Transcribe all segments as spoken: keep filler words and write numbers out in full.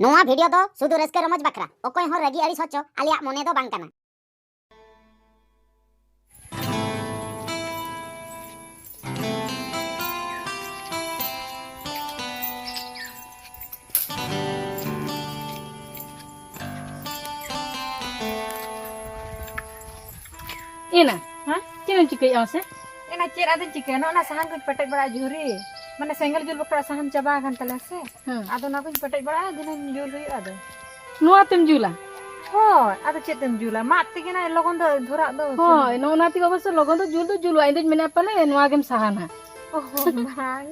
ᱱᱚᱣᱟ ᱵᱷᱤᱰᱤᱭᱳ ᱫᱚ ᱥᱩᱫᱷᱩ ᱨᱟᱹᱥᱠᱟᱹ ᱨᱚᱢᱚᱡᱽ ᱵᱟᱠᱷᱨᱟ, ᱚᱠᱚᱭ ᱦᱚᱸ ᱨᱟᱹᱜᱤ ᱟᱹᱲᱤᱥ ᱦᱚᱪᱚ ᱟᱞᱮᱭᱟᱜ ᱢᱚᱱᱮ ᱫᱚ ᱵᱟᱝ ᱠᱟᱱᱟ᱾ ᱮᱱᱟ? ᱦᱮᱸ? ᱪᱮᱫ ᱮᱢ ᱪᱤᱠᱟᱹᱭᱮᱫᱼᱟ ᱢᱟᱥᱮ? ᱮᱱᱟ ᱪᱮᱫ ᱟᱫᱚᱧ ᱪᱤᱠᱟᱹᱭᱟ? ᱱᱚᱜᱼᱚ ᱱᱟ ᱥᱟᱦᱟᱱ ᱠᱚᱧ ᱯᱮᱴᱮᱡ ᱵᱟᱲᱟ ᱡᱷᱩᱨᱤ᱾ ᱢᱟᱱᱮ ᱥᱮᱸᱜᱮᱞ ᱡᱩᱞ ᱵᱟᱠᱷᱨᱟ ᱥᱟᱦᱟᱱ ᱪᱟᱵᱟ ᱟᱠᱟᱱ ᱛᱟᱞᱮᱭᱟ ᱥᱮ᱾ ᱦᱮᱸ᱾ ᱟᱫᱚ ᱚᱱᱟ ᱠᱚᱧ ᱯᱮᱴᱮᱡ ᱵᱟᱲᱟᱜᱼᱟ, ᱫᱷᱤᱱᱟᱹᱝ ᱡᱩᱞ ᱦᱩᱭᱩᱜᱼᱟ ᱟᱫᱚ᱾ ᱱᱚᱣᱟ ᱛᱮᱢ ᱡᱩᱞᱟ? ᱦᱳᱭ, ᱟᱫᱚ ᱪᱮᱫ ᱛᱮᱢ ᱡᱩᱞᱟ? ᱢᱟᱫ ᱛᱮᱜᱮ ᱱᱟ ᱞᱚᱜᱚᱱ ᱫᱚ ᱫᱷᱚᱨᱟᱜ ᱫᱚ᱾ ᱦᱳᱭ, ᱱᱚᱜᱼᱚ ᱱᱟ ᱛᱮᱜᱮ ᱚᱵᱚᱥᱥᱚ ᱞᱚᱜᱚᱱ ᱫᱚ ᱡᱩᱞ ᱫᱚ ᱡᱩᱞᱩᱜᱼᱟ᱾ ᱤᱧ ᱫᱚᱧ ᱢᱮᱱᱮᱫ ᱯᱟᱞᱮ ᱱᱚᱣᱟ ᱜᱮᱢ ᱥᱟᱦᱟᱱᱟ᱾ ᱚ, ᱵᱟᱝ,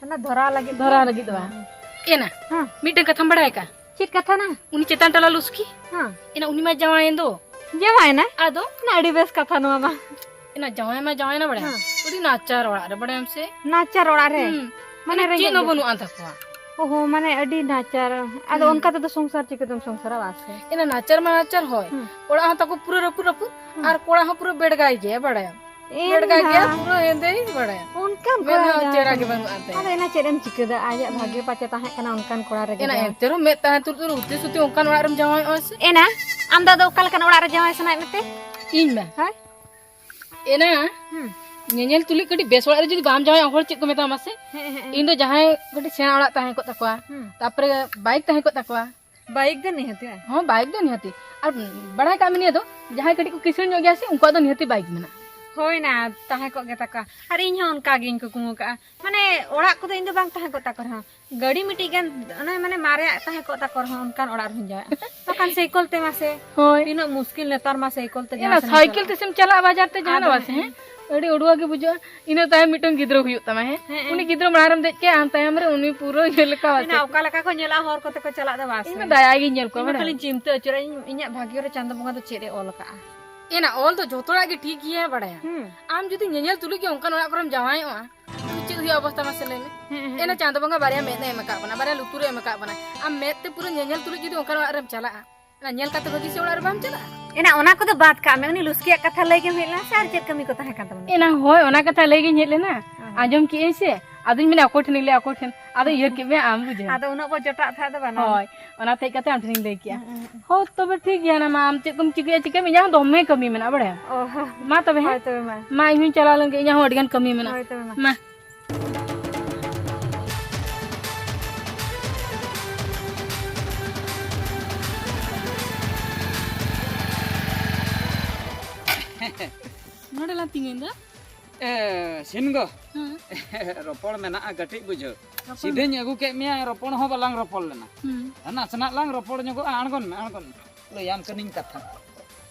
ᱚᱱᱟ ᱫᱷᱚᱨᱟᱣ ᱞᱟᱹᱜᱤᱫ ᱫᱷᱚᱨᱟᱣ ᱛᱮ᱾ ᱞᱟᱹᱜᱤᱫ ᱫᱚ ᱵᱟᱝ᱾ ᱮᱱᱟ, ᱦᱮᱸ᱾ ᱢᱤᱫᱴᱟᱝ ᱠᱟᱛᱷᱟᱢ ᱵᱟᱲᱟᱭ ᱟᱠᱟᱫ? ᱪᱮᱫ ᱠᱟᱛᱷᱟ ᱱᱟ? ᱩᱱᱤ ᱪᱮᱛᱟᱱ ᱴᱟᱞᱟ ᱞᱩᱥᱠᱤ? ᱦᱮᱸ᱾ ᱮᱱᱟ, ᱩᱱᱤ ᱢᱟ ᱡᱟᱶᱟᱭᱮᱱ ᱫᱚ᱾ ᱡᱟᱶᱟᱭᱮᱱᱟ? ᱟᱫᱚ? ᱚᱱᱟ ᱟᱹᱰᱤ ᱵᱮᱥ ᱠᱟᱛᱷᱟ ᱱᱚᱣᱟ ᱢᱟ᱾ ᱮᱱᱟ, ᱡᱟᱶᱟᱭ ᱢᱟ ᱡᱟᱶᱟᱭᱮᱱᱟ, ᱵᱟᱲᱟᱭᱟᱢ? ᱦᱮᱸ᱾ ᱟᱹᱰᱤ ᱱᱟᱪᱟᱨ ᱚᱲᱟᱜ ᱨᱮ, ᱵᱟᱲᱟᱭᱟᱢ ᱥᱮ? ᱱᱟᱪᱟᱨ ᱚᱲᱟᱜ ᱨᱮ? ᱦᱩᱸ᱾ ᱢᱟᱱᱮ ᱮᱱᱟ, ᱨᱮᱸᱜᱮᱡ ᱪᱮᱫ ᱦᱚᱸ ᱜᱮ᱾ ᱵᱟᱹᱱᱩᱜ ᱟᱱ ᱛᱟᱠᱚᱣᱟ᱾ ᱚᱦᱚ, ᱢᱟᱱᱮ ᱟᱹᱰᱤ ᱱᱟᱪᱟᱨ᱾ ᱟᱫᱚ ᱦᱩᱸ᱾ ᱚᱱᱠᱟ ᱛᱮᱫᱚ ᱥᱚᱝᱥᱟᱨ ᱪᱤᱠᱟᱹᱛᱮᱢ ᱥᱚᱝᱥᱟᱨᱟ, ᱵᱟᱥᱮ? ᱮᱱᱟ, ᱱᱟᱪᱟᱨ ᱢᱟ ᱱᱟᱪᱟᱨ ᱦᱳᱭ᱾ ᱦᱩᱸ᱾ ᱚᱲᱟᱜ ᱦᱚᱸ ᱛᱟᱠᱚ ᱯᱩᱨᱟᱹ ᱨᱟᱹᱯᱩᱫ ᱨᱟᱹᱯᱩᱫ, ᱦᱩᱸ᱾ ᱟᱨ ᱠᱚᱲᱟ ᱦᱚᱸ ᱯᱩᱨᱟᱹ ᱵᱮᱲᱜᱟᱭ ᱜᱮᱭᱟ, ᱵᱟᱲᱟᱭᱟᱢ? ᱮᱱ ᱵᱮᱲᱜᱟᱭ ᱜᱮᱭᱟ, ᱦᱟᱸ᱾ ᱯᱩᱨᱟᱹ ᱦᱮᱸᱫᱮᱭ ᱵᱟᱲᱟᱭᱟ᱾ ᱚᱱᱠᱟᱱ ᱢᱮᱫ ᱠᱚᱲᱟ ᱦᱚᱸ ᱠᱟᱱᱟ᱾ ᱪᱮᱦᱨᱟ ᱜᱮ ᱵᱟᱹᱱᱩᱜ ᱟᱱ ᱛᱟᱭᱟ᱾ ᱟᱫᱚ ᱮᱱᱟ ᱪᱮᱫ ᱮᱢ ᱪᱤᱠᱟᱹ ᱫᱟ? ᱟᱡᱟᱜ ᱦᱩᱸ᱾ ᱵᱷᱟᱜᱮ ᱯᱟᱪᱮ ᱛᱟᱦᱮᱸ ᱠᱟᱱᱟ ᱚᱱᱠᱟᱱ ᱠᱚᱲᱟ ᱨᱮᱜᱮ ᱮᱱᱟ ᱡᱟᱶᱟᱭ᱾ ᱮᱱᱛᱮ ᱨᱮᱦᱚᱸ ᱢᱮᱫ ᱛᱟᱦᱮᱸ ᱛᱩᱞᱩᱡ ᱫᱚ ᱩᱛᱤ ᱥᱩᱛᱤ ᱚᱱᱠᱟᱱ ᱚᱲᱟᱜ ᱨᱮᱢ ᱡᱟᱶᱟᱭᱚᱜᱼᱟ ᱥᱮ? ᱮᱱᱟ ᱟᱢ ᱫᱚ ᱟᱫᱚ ᱚᱠᱟ ᱞᱮᱠᱟᱱ ᱚᱲᱟᱜ ᱨᱮ ᱡᱟᱶᱟᱭ ᱥᱟᱱᱟᱭᱮᱫ ᱢᱮᱛᱮ? ᱤᱧ ᱢᱟ᱾ ᱦᱳᱭ? ᱮᱱᱟ, ᱦᱩᱸ᱾ ᱧᱮᱧᱮᱞ ᱛᱩᱞᱩᱡ ᱠᱟᱹᱴᱤᱡ ᱵᱮᱥ ᱚᱲᱟᱜ ᱨᱮ ᱡᱩᱫᱤ ᱵᱟᱢ ᱡᱟᱶᱟᱭᱚᱜᱼᱟ, ᱦᱚᱲ ᱪᱮᱫ ᱠᱚ ᱢᱮᱛᱟᱢᱟ ᱢᱟᱥᱮ? ᱦᱮᱸ, ᱦᱮᱸ, ᱦᱮᱸ᱾ ᱤᱧ ᱫᱚ ᱡᱟᱦᱟᱸᱭ ᱠᱟᱹᱴᱤᱡ ᱥᱮᱬᱟ ᱚᱲᱟᱜ ᱛᱟᱦᱮᱸ ᱠᱚᱜ ᱛᱟᱠᱚᱣᱟ, ᱦᱩᱸ᱾ ᱛᱟᱯᱚᱨᱮ ᱵᱟᱭᱤᱠ ᱛᱟᱦᱮᱸ ᱠᱚᱜ ᱛᱟᱠᱚᱣᱟ᱾ ᱵᱟᱭᱤᱠ ᱫᱚ ᱱᱤᱦᱟᱹᱛᱤ ᱵᱟᱝ? ᱦᱚᱸ, ᱵᱟᱭᱤᱠ ᱫᱚ ᱱᱤᱦᱟᱹᱛᱤ᱾ ᱟᱨ ᱵᱟᱲᱟᱭ ᱠᱟᱜ ᱢᱮ ᱱᱤᱭᱟᱹ ᱫᱚ, ᱡᱟᱦᱟᱸᱭ ᱠᱟᱹᱴᱤᱡ ᱠᱚ ᱠᱤᱥᱟᱹᱬ ᱧᱚᱜ ᱜᱮᱭᱟ ᱥᱮ, ᱩᱱᱠᱩᱣᱟᱜ ᱫᱚ ᱱᱤᱦᱟᱹᱛᱤ ᱵᱟᱭᱤᱠ ᱢᱮᱱᱟᱜᱼᱟ᱾ ᱦᱳᱭ ᱱᱟ, ᱛᱟᱦᱮᱸ ᱠᱚᱜ ᱜᱮ ᱛᱟᱠᱚᱣᱟ᱾ ᱟᱨ ᱤᱧ ᱦᱚᱸ ᱚᱱᱠᱟ ᱜᱤᱧ ᱠᱩᱠᱢᱩ ᱠᱟᱜᱼᱟ᱾ ᱢᱟᱱᱮ, ᱚᱲᱟᱜ ᱠᱚᱫᱚ ᱤᱧ ᱫᱚ ᱵᱟᱝ ᱛᱟᱦᱮᱸ ᱠᱚᱜ ᱛᱟᱠᱚ ᱨᱮᱦᱚᱸ, ᱜᱟᱹᱰᱤ ᱢᱤᱫᱴᱤᱡ ᱜᱟᱱ, ᱚᱱᱮ, ᱢᱟᱱᱮ, ᱢᱟᱨᱮᱭᱟᱜ ᱛᱟᱦᱮᱸ ᱠᱚᱜ ᱛᱟᱠᱚ ᱨᱮᱦᱚᱸ, ᱚᱱᱠᱟᱱ ᱚᱲᱟᱜ ᱨᱮᱦᱚᱸᱧ ᱡᱟᱶᱟᱭᱚᱜᱼᱟ᱾ ᱵᱟᱠᱷᱟᱱ ᱥᱟᱭᱠᱮᱞ ᱛᱮ ᱢᱟᱥᱮ, ᱦᱳᱭ᱾ ᱛᱤᱱᱟᱹᱜ ᱢᱩᱥᱠᱤᱞ ᱱᱮᱛᱟᱨ ᱢᱟ ᱥᱟᱭᱠᱮᱞ ᱛᱮ ᱮᱱᱟ ᱡᱟᱦᱟᱸ ᱥᱮᱫ ᱮᱢ ᱥᱟᱭᱠᱮᱞ ᱪᱟᱞᱟᱜᱼᱟ᱾ ᱛᱮᱥᱮᱢ ᱪᱟᱞᱟᱜᱼᱟ ᱵᱟᱡᱟᱨ ᱛᱮ ᱡᱟᱦᱟᱱᱟᱜ ᱟᱫᱚ ᱵᱟᱥᱮ, ᱦᱮᱸ? ᱦᱮᱸ᱾ ᱟᱹᱰᱤ ᱩᱰᱩᱣᱟ ᱜᱮ ᱵᱩᱡᱷᱟᱹᱜᱼᱟ᱾ ᱤᱱᱟᱹ ᱛᱟᱭᱚᱢ ᱢᱤᱫᱴᱟᱝ ᱜᱤᱫᱽᱨᱟᱹ ᱦᱩᱭᱩᱜ ᱛᱟᱢᱟ, ᱦᱮᱸ? ᱦᱮᱸ, ᱩᱱᱤ ᱦᱮᱸ᱾ ᱜᱤᱫᱽᱨᱟᱹ ᱢᱟᱲᱟᱝ ᱨᱮᱢ ᱫᱮᱡ ᱠᱟᱭᱟ, ᱟᱢ ᱛᱟᱭᱚᱢ ᱨᱮ ᱩᱱᱤ ᱯᱩᱨᱟᱹ ᱤᱭᱟᱹ ᱞᱮᱠᱟ ᱮᱱᱟ ᱵᱟᱥᱮ᱾ ᱚᱠᱟ ᱞᱮᱠᱟ ᱠᱚ ᱧᱮᱞᱟ ᱦᱚᱲ ᱠᱚᱛᱮ ᱠᱚ ᱪᱟᱞᱟᱜ ᱫᱚ ᱵᱟᱥᱮ᱾ ᱤᱧ ᱢᱟ ᱫᱟᱭᱟ ᱜᱤᱧ ᱧᱮᱞ ᱠᱚᱣᱟ, ᱤᱧ ᱢᱟ ᱵᱟᱲᱟᱭᱟᱢ? ᱠᱷᱟᱹᱞᱤᱧ ᱪᱤᱱᱛᱟᱹ ᱟᱹᱪᱩᱨᱟ, ᱤᱧ, ᱤᱧᱟᱹᱜ ᱵᱷᱟᱜᱽᱭᱚ ᱨᱮ ᱪᱟᱸᱫᱚ ᱵᱚᱸᱜᱟ ᱫᱚ ᱪᱮᱫ ᱮ ᱚᱞ ᱟᱠᱟᱜᱼᱟ᱾ ᱮᱱᱟ ᱚᱞ ᱫᱚ ᱡᱷᱚᱛᱚ ᱦᱚᱲᱟᱜ ᱜᱮ ᱴᱷᱤᱠ ᱜᱮᱭᱟ, ᱵᱟᱲᱟᱭᱟᱢ? ᱦᱩᱸ᱾ ᱟᱢ ᱡᱩᱫᱤ ᱧᱮᱧᱮᱞ ᱛᱩᱞᱩᱡ ᱜᱮ ᱚᱱᱠᱟᱱ ᱚᱲᱟᱜ ᱠᱚᱨᱮᱢ ᱡᱟᱶᱟᱭᱚᱜᱼᱟ, ᱪᱮᱫ ᱦᱩᱭᱩᱜᱼᱟ ᱚᱵᱚᱥᱛᱟ ᱢᱟᱥᱮ ᱞᱟᱹᱭ ᱢᱮ? ᱦᱮᱸ, ᱦᱮᱸ᱾ ᱮᱱᱟ ᱪᱟᱸᱫᱚ ᱵᱚᱸᱜᱟ ᱵᱟᱨᱭᱟ ᱢᱮᱫ ᱮ ᱮᱢ ᱟᱠᱟᱫ ᱵᱚᱱᱟ, ᱵᱟᱨᱭᱟ ᱞᱩᱛᱩᱨ ᱮ ᱮᱢ ᱟᱠᱟᱫ ᱵᱚᱱᱟ᱾ ᱟᱢ ᱢᱮᱫ ᱛᱮ ᱯᱩᱨᱟᱹ ᱧᱮᱧᱮᱞ ᱛᱩᱞᱩᱡ ᱡᱩᱫᱤ ᱚᱱᱠᱟᱱ ᱚᱲᱟᱜ ᱨᱮᱢ ᱪᱟᱞᱟᱜᱼᱟ, ᱚᱱᱟ ᱧᱮᱞ ᱠᱟᱛᱮ ᱵᱷᱟᱹᱜᱤ ᱥᱮ ᱚᱲᱟᱜ ᱨᱮ ᱵᱟᱢ ᱪᱟᱞᱟᱜᱼᱟ? ᱮᱱᱟ ᱚᱱᱟ ᱠᱚᱫᱚ ᱵᱟᱫ ᱠᱟᱜ ᱢᱮ, ᱩᱱᱤ ᱞᱩᱥᱠᱤᱭᱟᱜ ᱠᱟᱛᱷᱟ ᱞᱟᱹᱭ ᱜᱮᱢ ᱦᱮᱡ ᱞᱮᱱᱟ ᱥᱮ ᱟᱨ ᱪᱮᱫ ᱠᱟᱹᱢᱤ ᱠᱚ ᱛᱟᱦᱮᱸ ᱠᱟᱱ ᱛᱟᱵᱚᱱᱟ? ᱮᱱᱟ ᱦᱳᱭ, ᱚᱱᱟ ᱠᱟᱛᱷᱟ ᱞᱟᱹᱭ ᱜᱤᱧ ᱦᱮᱡ ᱞᱮᱱᱟ᱾ ᱚ᱾ ᱟᱸᱡᱚᱢ ᱠᱮᱜᱼᱟᱹᱧ ᱥᱮ, ᱟᱫᱚᱧ ᱢᱮᱱᱟ ᱚᱠᱚᱭ ᱴᱷᱮᱱᱤᱧ ᱞᱟᱹᱭᱟ, ᱚᱠᱚᱭ ᱴᱷᱮᱱ? ᱟᱫᱚ ᱤᱭᱟᱹ ᱠᱮᱫ ᱢᱮᱭᱟ ᱟᱢ, ᱵᱩᱡᱷᱟᱹᱣ᱾ ᱟᱫᱚ ᱩᱱᱟᱹᱜ ᱵᱚ ᱡᱚᱴᱟᱜ ᱛᱟᱦᱮᱸᱫ ᱫᱚ ᱵᱟᱝ᱾ ᱦᱳᱭ, ᱚᱱᱟᱛᱮ ᱦᱮᱡ ᱠᱟᱛᱮ ᱟᱢ ᱴᱷᱮᱱᱤᱧ ᱞᱟᱹᱭ ᱠᱮᱜᱼᱟ᱾ ᱦᱩᱸ, ᱦᱩᱸ, ᱦᱩᱸ᱾ ᱦᱳᱭ, ᱛᱚᱵᱮ ᱴᱷᱤᱠ ᱜᱮᱭᱟ, ᱱᱟ ᱢᱟ ᱟᱢ ᱪᱮᱫ ᱠᱚᱢ ᱪᱤᱠᱟᱹᱭᱟ, ᱪᱤᱠᱟᱹᱭ ᱢᱮ, ᱤᱧᱟᱹᱜ ᱦᱚᱸ ᱫᱚᱢᱮ ᱠᱟᱹᱢᱤ ᱢᱮᱱᱟᱜᱼᱟ, ᱵᱟᱲᱟᱭᱟᱢ᱾ ᱚ, ᱦᱚᱸ᱾ ᱢᱟ ᱛᱚᱵᱮ, ᱦᱮᱸ? ᱦᱳᱭ, ᱛᱚᱵᱮ ᱢᱟ᱾ ᱢᱟ, ᱤᱧ ᱦᱚᱸᱧ ᱪᱟᱞᱟᱣ ᱞᱮᱱ ᱜᱮ, ᱤᱧᱟᱹᱜ ᱦᱚᱸ ᱟᱹᱰᱤ ᱜᱟᱱ ᱠᱟᱹᱢᱤ ᱢᱮᱱᱟᱜᱼᱟ᱾ ᱦᱳᱭ, ᱛᱚᱵᱮ ᱢᱟ᱾ ᱢᱟ᱾ ᱱᱚᱰᱮ ᱞᱟᱝ ᱛᱤᱸᱜᱩᱭᱮᱱ ᱫᱚ᱾ ᱮ, ᱥᱤᱱ ᱜᱚ᱾ ᱦᱮᱸ᱾ ᱨᱚᱯᱚᱲ ᱢᱮᱱᱟᱜᱼᱟ ᱠᱟᱹᱴᱤᱡ, ᱵᱩᱡᱷᱟᱹᱣ᱾ ᱨᱚᱯᱚᱲ ᱥᱤᱫᱷᱟᱹᱧ ᱟᱹᱜᱩ ᱠᱮᱫ ᱢᱮᱭᱟ, ᱨᱚᱯᱚᱲ ᱦᱚᱸ ᱵᱟᱞᱟᱝ ᱨᱚᱯᱚᱲ ᱞᱮᱱᱟ᱾ ᱦᱩᱸ᱾ ᱱᱟᱥᱮᱱᱟᱜ ᱞᱟᱝ ᱨᱚᱯᱚᱲ ᱧᱚᱜᱚᱜᱼᱟ, ᱟᱬᱜᱚᱱ ᱢᱮ, ᱟᱬᱜᱚᱱ ᱢᱮ᱾ ᱞᱟᱹᱭᱟᱢ ᱠᱟᱹᱱᱟᱹᱧ ᱠᱟᱛᱷᱟ᱾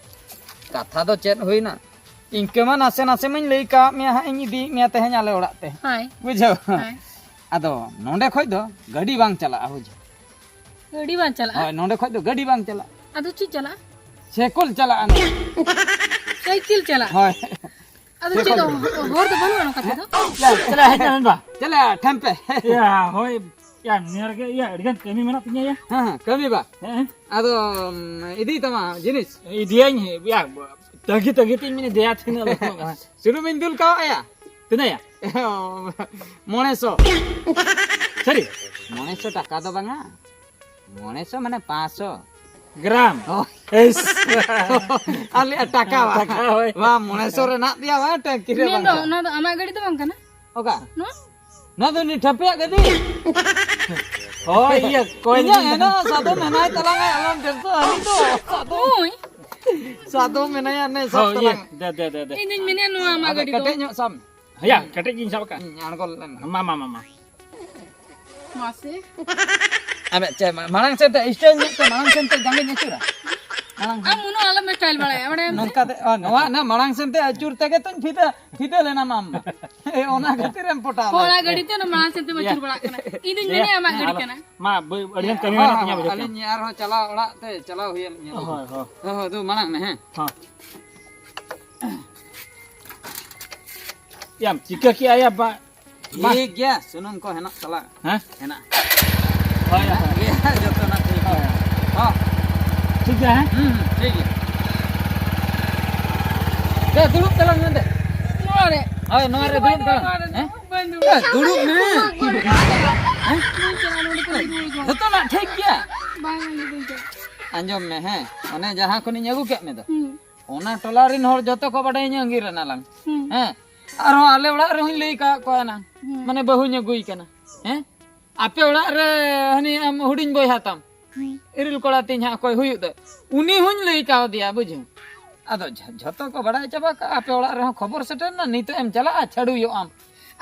ᱠᱟᱛᱷᱟ ᱫᱚ ᱪᱮᱫ ᱦᱩᱭᱱᱟ? ᱤᱱᱠᱟᱹ ᱢᱟ ᱱᱟᱥᱮ ᱱᱟᱥᱮ ᱢᱟᱧ ᱞᱟᱹᱭ ᱠᱟᱣᱟᱫ ᱢᱮᱭᱟ ᱦᱟᱸᱜ, ᱤᱧ ᱤᱫᱤᱭᱮᱫ ᱢᱮᱭᱟ ᱛᱮᱦᱮᱧ ᱟᱞᱮ ᱚᱲᱟᱜ ᱛᱮ᱾ ᱦᱳᱭ᱾ ᱵᱩᱡᱷᱟᱹᱣ? ᱦᱳᱭ᱾ ᱟᱫᱚ ᱱᱚᱸᱰᱮ ᱠᱷᱚᱡ ᱫᱚ ᱜᱟᱹᱰᱤ ᱵᱟᱝ ᱪᱟᱞᱟᱜᱼᱟ, ᱵᱩᱡᱷᱟᱹᱣ? ᱜᱟᱹᱰᱤ ᱵᱟᱝ ᱪᱟᱞᱟᱜᱼᱟ? ᱦᱳᱭ, ᱱᱚᱸᱰᱮ ᱠᱷᱚᱡ ᱫᱚ ᱜᱟᱹᱰᱤ ᱵᱟᱝ ᱪᱟᱞᱟᱜᱼᱟ᱾ ᱟᱫᱚ ᱪᱮᱫ ᱪᱟᱞᱟᱜᱼᱟ? ᱥᱮᱠᱚᱞ ᱪᱟᱞᱟᱜᱼᱟ ᱱᱚᱸᱰᱮ᱾ ᱥᱟᱭᱠᱮᱞ ᱪᱟᱞᱟᱜᱼᱟ? ᱦᱳᱭ᱾ ᱟᱫᱚ ᱪᱮᱫ ᱫᱚ ᱦᱚᱨ ᱫᱚ ᱵᱟᱹᱱᱩᱜᱼᱟ ᱱᱚᱝᱠᱟ ᱛᱮᱫᱚ? ᱭᱟ, ᱪᱟᱞᱟᱜ ᱦᱮᱡ ᱮᱱᱟ ᱵᱟ᱾ ᱪᱟᱞᱟᱜ ᱴᱷᱮᱱ ᱯᱮ᱾ ᱭᱟ, ᱦᱳᱭ᱾ ᱭᱟ, ᱱᱤᱭᱟᱹ ᱨᱮᱜᱮ, ᱭᱟ, ᱟᱹᱰᱤ ᱜᱟᱱ ᱠᱟᱹᱢᱤ ᱢᱮᱱᱟᱜ ᱛᱤᱧᱟᱹ, ᱭᱟ᱾ ᱦᱮᱸ, ᱦᱮᱸ, ᱠᱟᱹᱢᱤ ᱵᱟ᱾ ᱦᱮᱸ, ᱦᱮᱸ᱾ ᱟᱫᱚ, ᱩᱢ, ᱤᱫᱤᱭ ᱛᱟᱢᱟ ᱡᱤᱱᱤᱥ? ᱤᱫᱤᱭᱟᱹᱧ, ᱭᱟ, ᱛᱟᱺᱜᱤ, ᱛᱟᱺᱜᱤ ᱛᱤᱧ ᱢᱮᱱᱟ, ᱫᱮᱭᱟ ᱛᱤᱱᱟᱹᱜ ᱞᱚᱜᱚᱱᱚᱜ ᱠᱟᱱᱟ᱾ ᱥᱩᱱᱩᱢᱤᱧ ᱫᱩᱞ ᱠᱟᱣᱟᱜᱼᱟ᱾ ᱛᱤᱱᱟᱹᱜ ᱭᱟ? ᱢᱚᱬᱮ ᱥᱚ᱾ ᱥᱟᱹᱨᱤ? ᱢᱚᱬᱮ ᱥᱚ ᱴᱟᱠᱟ ᱫᱚ ᱵᱟᱝᱟ, ᱢᱚᱬᱮ ᱥᱚ ᱢᱟᱱᱮ ᱯᱟᱸᱪ ᱥᱚ᱾ ᱜᱨᱟᱢ? ᱦᱳᱭ᱾ ᱮᱭᱥ᱾ ᱟᱞᱮᱭᱟᱜ ᱴᱟᱠᱟ ᱵᱟ? ᱴᱟᱠᱟ, ᱦᱳᱭ᱾ ᱵᱟ, ᱢᱚᱬᱮ ᱥᱚ ᱨᱮᱱᱟᱜ ᱫᱮᱭᱟ ᱵᱟ, ᱴᱮᱝᱠᱤ ᱨᱮ ᱢᱮᱱ ᱵᱟᱝ ᱫᱚ, ᱠᱟᱱᱟ᱾ ᱚᱱᱟ ᱫᱚ ᱟᱢᱟᱜ ᱜᱟᱹᱰᱤ ᱫᱚ ᱵᱟᱝ ᱠᱟᱱᱟ? ᱚᱠᱟ? ᱱᱚᱣᱟ? ᱱᱚᱣᱟ ᱫᱚ ᱩᱱᱤ ᱴᱷᱟᱹᱯᱤᱭᱟᱜ ᱜᱟᱹᱰᱤ᱾ ᱦᱳᱭ, ᱤᱭᱟᱹ, ᱠᱚᱭ ᱤᱧᱟᱹᱜ ᱫᱤᱱ ᱦᱮᱱᱟᱜᱼᱟ, ᱥᱟᱫᱚᱢ ᱦᱮᱱᱟᱭ ᱛᱟᱞᱟᱝᱟ, ᱟᱞᱚᱢ tension, ᱟᱹᱞᱤᱧ ᱫᱚ ᱥᱟᱫᱚᱢ᱾ ᱦᱳᱭ᱾ ᱥᱟᱫᱚᱢ ᱢᱮᱱᱟᱭᱟ, ᱱᱮ ᱥᱟᱵ ᱦᱳᱭ, ᱤᱭᱟᱹ, ᱛᱟᱞᱟᱝ᱾ ᱫᱮ, ᱫᱮ, ᱫᱮ, ᱫᱮ᱾ ᱤᱧ ᱫᱩᱧ ᱢᱮᱱᱮᱫ ᱱᱚᱣᱟ ᱟᱢᱟᱜ ᱟᱫᱚ ᱜᱟᱹᱰᱤ ᱫᱚ᱾ ᱠᱮᱴᱮᱡ ᱧᱚᱜ ᱥᱟᱵ ᱢᱮ᱾ ᱦᱮᱸᱭᱟ, ᱠᱮᱴᱮᱡ ᱜᱤᱧ ᱥᱟᱵ ᱟᱠᱟᱫ᱾ ᱤᱧ ᱟᱬᱜᱚ ᱞᱮᱱ ᱜᱮ᱾ ᱢᱟ, ᱢᱟ, ᱢᱟ, ᱢᱟ᱾ ᱢᱟᱥᱮ᱾ ᱟᱵᱮ ᱪᱮᱫ, ᱢᱟ-, ᱢᱟᱲᱟᱝ ᱥᱮᱫ ᱛᱮ, ᱥᱴᱮᱡ ᱧᱚᱜ ᱛᱮ, ᱢᱟᱲᱟᱝ ᱥᱮᱫ ᱛᱮ ᱡᱟᱸᱜᱟᱧ ᱟᱹᱪᱩᱨᱟ᱾ ᱢᱟᱲᱟᱝ ᱟᱢ ᱥᱮᱫ᱾ ᱩᱱᱟᱹᱜ ᱟᱞᱚᱢ style ᱵᱟᱲᱟᱭᱟ, ᱵᱟᱲᱟᱭᱟᱢ ᱥᱮ? ᱱᱚᱝᱠᱟ ᱛᱮ, ᱚ, ᱱᱚᱣᱟ, ᱱᱚᱣᱟ ᱢᱟᱲᱟᱝ ᱥᱮᱫ ᱛᱮ ᱟᱹᱪᱩᱨ ᱛᱮᱜᱮ ᱛᱚᱧ ᱯᱷᱤᱫᱟᱹ, ᱯᱷᱤᱫᱟᱹ ᱞᱮᱱᱟ ᱢᱟᱢ᱾ ᱮ, ᱚᱱᱟ ᱠᱷᱟᱹᱛᱤᱨ ᱮᱢ ᱯᱚᱴᱟᱣ ᱦᱚᱲᱟᱜ ᱞᱮᱫ ᱜᱟᱹᱰᱤ ᱛᱮ᱾ ᱛᱮ ᱚᱱᱟ ᱢᱟᱲᱟᱝ ᱥᱮᱫ ᱛᱮᱢ ᱟᱹᱪᱩᱨ ᱭᱟ᱾ ᱵᱟᱲᱟᱜ ᱠᱟᱱᱟ᱾ ᱤᱧ ᱫᱩᱧ ᱭᱟ᱾ ᱢᱮᱱᱮᱫᱼᱟ ᱟᱢᱟᱜ ᱜᱟᱹᱰᱤ ᱦᱮᱸ, ᱠᱟᱱᱟ᱾ ᱢᱟ, ᱵᱟᱹᱭ-, ᱟᱹᱰᱤ ᱜᱟᱱ ᱠᱟᱹᱢᱤ ᱦᱮᱸ, ᱢᱮᱱᱟᱜ ᱦᱮᱸ, ᱛᱤᱧᱟ, ᱵᱩᱡᱷᱟᱹᱣ ᱠᱮᱫᱟᱢ? ᱟᱹᱞᱤᱧ ᱟᱨᱦᱚᱸ ᱪᱟᱞᱟᱣ ᱚᱲᱟᱜ ᱛᱮ ᱪᱟᱞᱟᱣ ᱦᱩᱭ ᱟᱹᱞᱤᱧᱟ᱾ ᱦᱳᱭ, ᱦᱳᱭ᱾ ᱦᱳᱭ, ᱦᱳᱭ, ᱫᱩ ᱢᱟᱲᱟᱝ ᱢᱮ, ᱦᱮᱸ᱾ ᱦᱚᱸ᱾ ᱭᱟᱢ ᱪᱤᱠᱟᱹ ᱠᱮᱜᱼᱟ ᱭᱟ ᱵᱟ-, ᱵᱟ-, ᱴᱷᱤᱠ ᱜᱮᱭᱟ, ᱥᱩᱱᱩᱢ ᱠᱚ ᱦᱮᱱᱟᱜ ᱛᱟᱞᱟᱝ᱾ ᱦᱮᱸ? ᱦᱮᱱᱟᱜ᱾ ᱦᱳᱭ, ᱦᱮᱱᱟᱜ ᱦᱳᱭ᱾ ᱜᱮᱭᱟ, ᱡᱚᱛᱚᱱᱟᱜ ᱴᱷᱤᱠ ᱜᱮᱭᱟ᱾ ᱦᱳᱭ᱾ ᱦᱚᱸ᱾ ᱴᱷᱤᱠ ᱜᱮᱭᱟ, ᱦᱮᱸ? ᱦᱩᱸ, ᱦᱩᱸ, ᱴᱷᱤᱠ ᱜᱮᱭᱟ᱾ ᱫᱮ, ᱫᱩᱲᱩᱵ ᱛᱟᱞᱟᱝ ᱢᱮ ᱫᱮ᱾ ᱱᱚᱣᱟ ᱨᱮ᱾ ᱦᱳᱭ, ᱱᱚᱣᱟ ᱨᱮ ᱫᱩᱲᱩᱵ ᱛᱟᱞᱟᱝ᱾ ᱱᱚᱣᱟ ᱨᱮ ᱦᱮᱸ? ᱫᱩᱲᱩᱵ, ᱵᱟᱹᱧ ᱫᱩᱲᱩᱵ᱾ ᱫᱮ, ᱫᱩᱲᱩᱵ ᱢᱮ᱾ ᱵᱟᱹᱧ ᱪᱟᱞᱟᱜᱼᱟ, ᱱᱚᱰᱮ ᱠᱷᱚᱱ ᱜᱤᱫᱽᱨᱟᱹ ᱠᱚ᱾ ᱡᱚᱛᱚᱱᱟᱜ ᱴᱷᱤᱠ ᱜᱮᱭᱟ᱾ ᱵᱟᱝ, ᱤᱧ ᱫᱚ ᱵᱟᱹᱧ ᱪᱟᱞᱟᱜᱼᱟ᱾ ᱟᱸᱡᱚᱢ ᱢᱮ, ᱦᱮᱸ, ᱚᱱᱮ ᱡᱟᱦᱟᱸ ᱠᱷᱚᱱᱤᱧ ᱟᱹᱜᱩ ᱠᱮᱫ ᱢᱮ ᱫᱚ, ᱦᱩᱸ᱾ ᱚᱱᱟ ᱴᱚᱞᱟ ᱨᱮᱱ ᱦᱚᱲ ᱡᱚᱛᱚ ᱠᱚ ᱵᱟᱰᱟᱭᱟᱹᱧ ᱟᱸᱜᱤᱨ ᱟᱱᱟᱞᱟᱝ᱾ ᱦᱩᱸ᱾ ᱦᱮᱸ, ᱟᱨᱦᱚᱸ ᱟᱞᱮ ᱚᱲᱟᱜ ᱨᱮᱦᱚᱸᱧ ᱞᱟᱹᱭ ᱠᱟᱜ ᱠᱚᱣᱟ ᱱᱟᱝ, ᱦᱩᱸ᱾ ᱢᱟᱱᱮ ᱵᱟᱹᱦᱩᱧ ᱟᱹᱜᱩᱭ ᱠᱟᱱᱟ᱾ ᱦᱮᱸ, ᱟᱯᱮ ᱚᱲᱟᱜ ᱨᱮ ᱦᱟᱹᱱᱤ ᱟᱢ ᱦᱩᱰᱤᱧ ᱵᱚᱭᱦᱟ ᱛᱟᱢ, ᱦᱩᱸ᱾ ᱤᱨᱤᱞ ᱠᱚᱲᱟ ᱛᱤᱧ ᱦᱟᱸᱜ ᱚᱠᱚᱭ ᱦᱩᱭᱩᱜ ᱫᱚ, ᱩᱱᱤ ᱦᱚᱸᱧ ᱞᱟᱹᱭ ᱠᱟᱣᱫᱮᱭᱟ, ᱵᱩᱡᱷᱟᱹᱣ᱾ ᱟᱫᱚ ᱡᱷ-, ᱡᱷᱚᱛᱚ ᱠᱚ ᱵᱟᱲᱟᱭ ᱪᱟᱵᱟ ᱠᱟᱜᱼᱟ, ᱟᱯᱮ ᱚᱲᱟᱜ ᱨᱮᱦᱚᱸ ᱠᱷᱚᱵᱚᱨ ᱥᱮᱴᱮᱨ ᱮᱱᱟ, ᱱᱤᱛᱚᱜ ᱮᱢ ᱪᱟᱞᱟᱜᱼᱟ, ᱪᱷᱟᱹᱰᱩᱭᱚᱜ ᱟᱢ᱾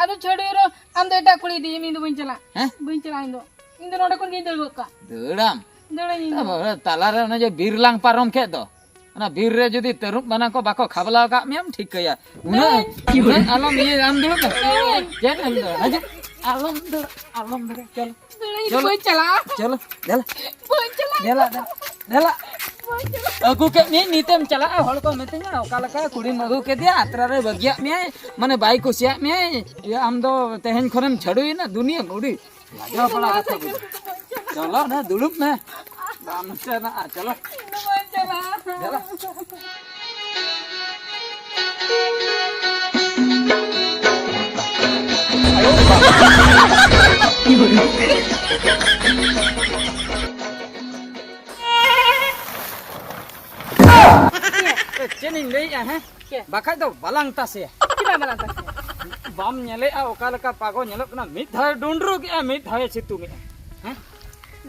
ᱟᱫᱚ ᱪᱷᱟᱹᱰᱩᱭ ᱨᱮᱦᱚᱸ ᱟᱢ ᱫᱚ ᱮᱴᱟᱜ ᱠᱩᱲᱤ ᱤᱫᱤᱭᱮᱢ, ᱤᱧ ᱫᱚ ᱵᱟᱹᱧ ᱪᱟᱞᱟᱜᱼᱟ᱾ ᱦᱮᱸ? ᱵᱟᱹᱧ ᱪᱟᱞᱟᱜᱼᱟ ᱤᱧ ᱫᱚ᱾ ᱤᱧ ᱫᱚ ᱱᱚᱰᱮ ᱠᱷᱚᱱ ᱜᱤᱧ ᱫᱟᱹᱲ ᱜᱚᱫ ᱠᱟᱜᱼᱟ᱾ ᱫᱟᱹᱲᱟᱢ? ᱫᱟᱹᱲᱟᱹᱧ ᱤᱧ ᱫᱚ᱾ ᱛᱟᱯᱚᱨᱮ ᱛᱟᱞᱟᱨᱮ ᱚᱱᱮ ᱡᱮ ᱵᱤᱨ ᱞᱟᱝ ᱯᱟᱨᱚᱢ ᱠᱮᱫ ᱫᱚ, ᱚᱱᱟ ᱵᱤᱨ ᱨᱮ ᱡᱩᱫᱤ ᱛᱟᱹᱨᱩᱵ ᱵᱟᱱᱟ ᱠᱚ ᱵᱟᱠᱚ ᱠᱷᱟᱵᱞᱟᱣ ᱠᱟᱜ ᱢᱮᱭᱟᱢ ᱴᱷᱤᱠᱟᱹᱭᱟ᱾ ᱩᱱᱟᱹᱜ, ᱩᱱᱟᱹᱜ ᱟᱞᱚᱢ ᱤᱭᱟᱹ, ᱟᱢ ᱫᱩᱲᱩᱵ ᱢᱮ᱾ ᱪᱮᱫ ᱮᱢ ᱫᱟᱹᱲᱟ? ᱦᱤᱡᱩᱜ᱾ ᱟᱞᱚᱢ ᱫᱟᱹᱲᱟ, ᱟᱞᱚᱢ ᱫᱟᱹᱲᱟ᱾ ᱪᱚᱞᱚ᱾ ᱫᱟᱹᱲᱟᱹᱧ, ᱪᱚᱞᱚ᱾ ᱵᱟᱹᱧ ᱪᱟᱞᱟᱜᱼᱟ᱾ ᱪᱚᱞᱚ, ᱫᱮᱞᱟ᱾ ᱵᱟᱹᱧ ᱪᱟᱞᱟᱜᱼᱟ᱾ ᱫᱮᱞᱟ, ᱫᱮᱞᱟ, ᱫᱮᱞᱟ᱾ ᱵᱟᱹᱧ ᱪᱟᱞᱟᱜᱼᱟ᱾ ᱟᱹᱜᱩ ᱠᱮᱫ ᱢᱮᱭᱟᱹᱧ, ᱱᱤᱛᱮᱢ ᱪᱟᱞᱟᱜᱼᱟ᱾ ᱦᱚᱲ ᱠᱚ ᱢᱤᱛᱟᱹᱧᱟ, "ᱚᱠᱟ ᱞᱮᱠᱟ ᱠᱩᱲᱤᱢ ᱟᱹᱜᱩ ᱠᱮᱫᱮᱭᱟ, ᱟᱛᱨᱟ ᱨᱮ ᱵᱟᱹᱜᱤᱭᱟᱜ ᱢᱮᱭᱟᱭ, ᱢᱟᱱᱮ ᱵᱟᱭ ᱠᱩᱥᱤᱭᱟᱜ ᱢᱮᱭᱟᱭ, ᱤᱭᱟᱹ, ᱟᱢ ᱫᱚ ᱛᱮᱦᱮᱧ ᱠᱷᱚᱱᱮᱢ ᱪᱷᱟᱹᱰᱩᱭᱮᱱᱟ ᱫᱩᱱᱤᱭᱟᱹ ᱵᱩᱰᱷᱤ᱾" ᱞᱟᱡᱟᱣ ᱯᱟᱲᱟ ᱠᱟᱛᱷᱟ ᱠᱚ᱾ ᱪᱚᱞᱚ ᱱᱟ, ᱫᱩᱲᱩᱵ ᱢᱮ᱾ ᱵᱟᱢ ᱱᱟᱥᱮᱱᱟᱜᱼᱟ, ᱪᱚᱞᱚ᱾ ᱤᱧ ᱫᱚ ᱵᱟᱹᱧ ᱪᱟᱞᱟᱜᱼᱟ᱾ ᱪᱚᱞᱚ᱾ ᱮ, ᱪᱮᱫ ᱤᱧ ᱞᱟᱹᱭᱮᱜᱼᱟ, ᱦᱮᱸ? ᱪᱮᱫ? ᱵᱟᱠᱷᱟᱡ ᱫᱚ ᱵᱟᱞᱟᱝ ᱛᱟᱥᱮᱭᱟ᱾ ᱪᱮᱫᱟᱜ ᱵᱟᱞᱟᱝ ᱛᱟᱥᱮᱭᱟ? ᱵᱟᱢ ᱧᱮᱞᱮᱜᱼᱟ ᱚᱠᱟ ᱞᱮᱠᱟ ᱯᱟᱜᱚ ᱧᱮᱞᱚᱜ ᱠᱟᱱᱟ? ᱢᱤᱫ ᱫᱷᱟᱣᱮ ᱰᱩᱸᱰᱨᱩᱜᱮᱜᱼᱟ, ᱢᱤᱫ ᱫᱷᱟᱣᱮ ᱥᱤᱛᱩᱝᱮᱜᱼᱟ᱾ ᱦᱮᱸ?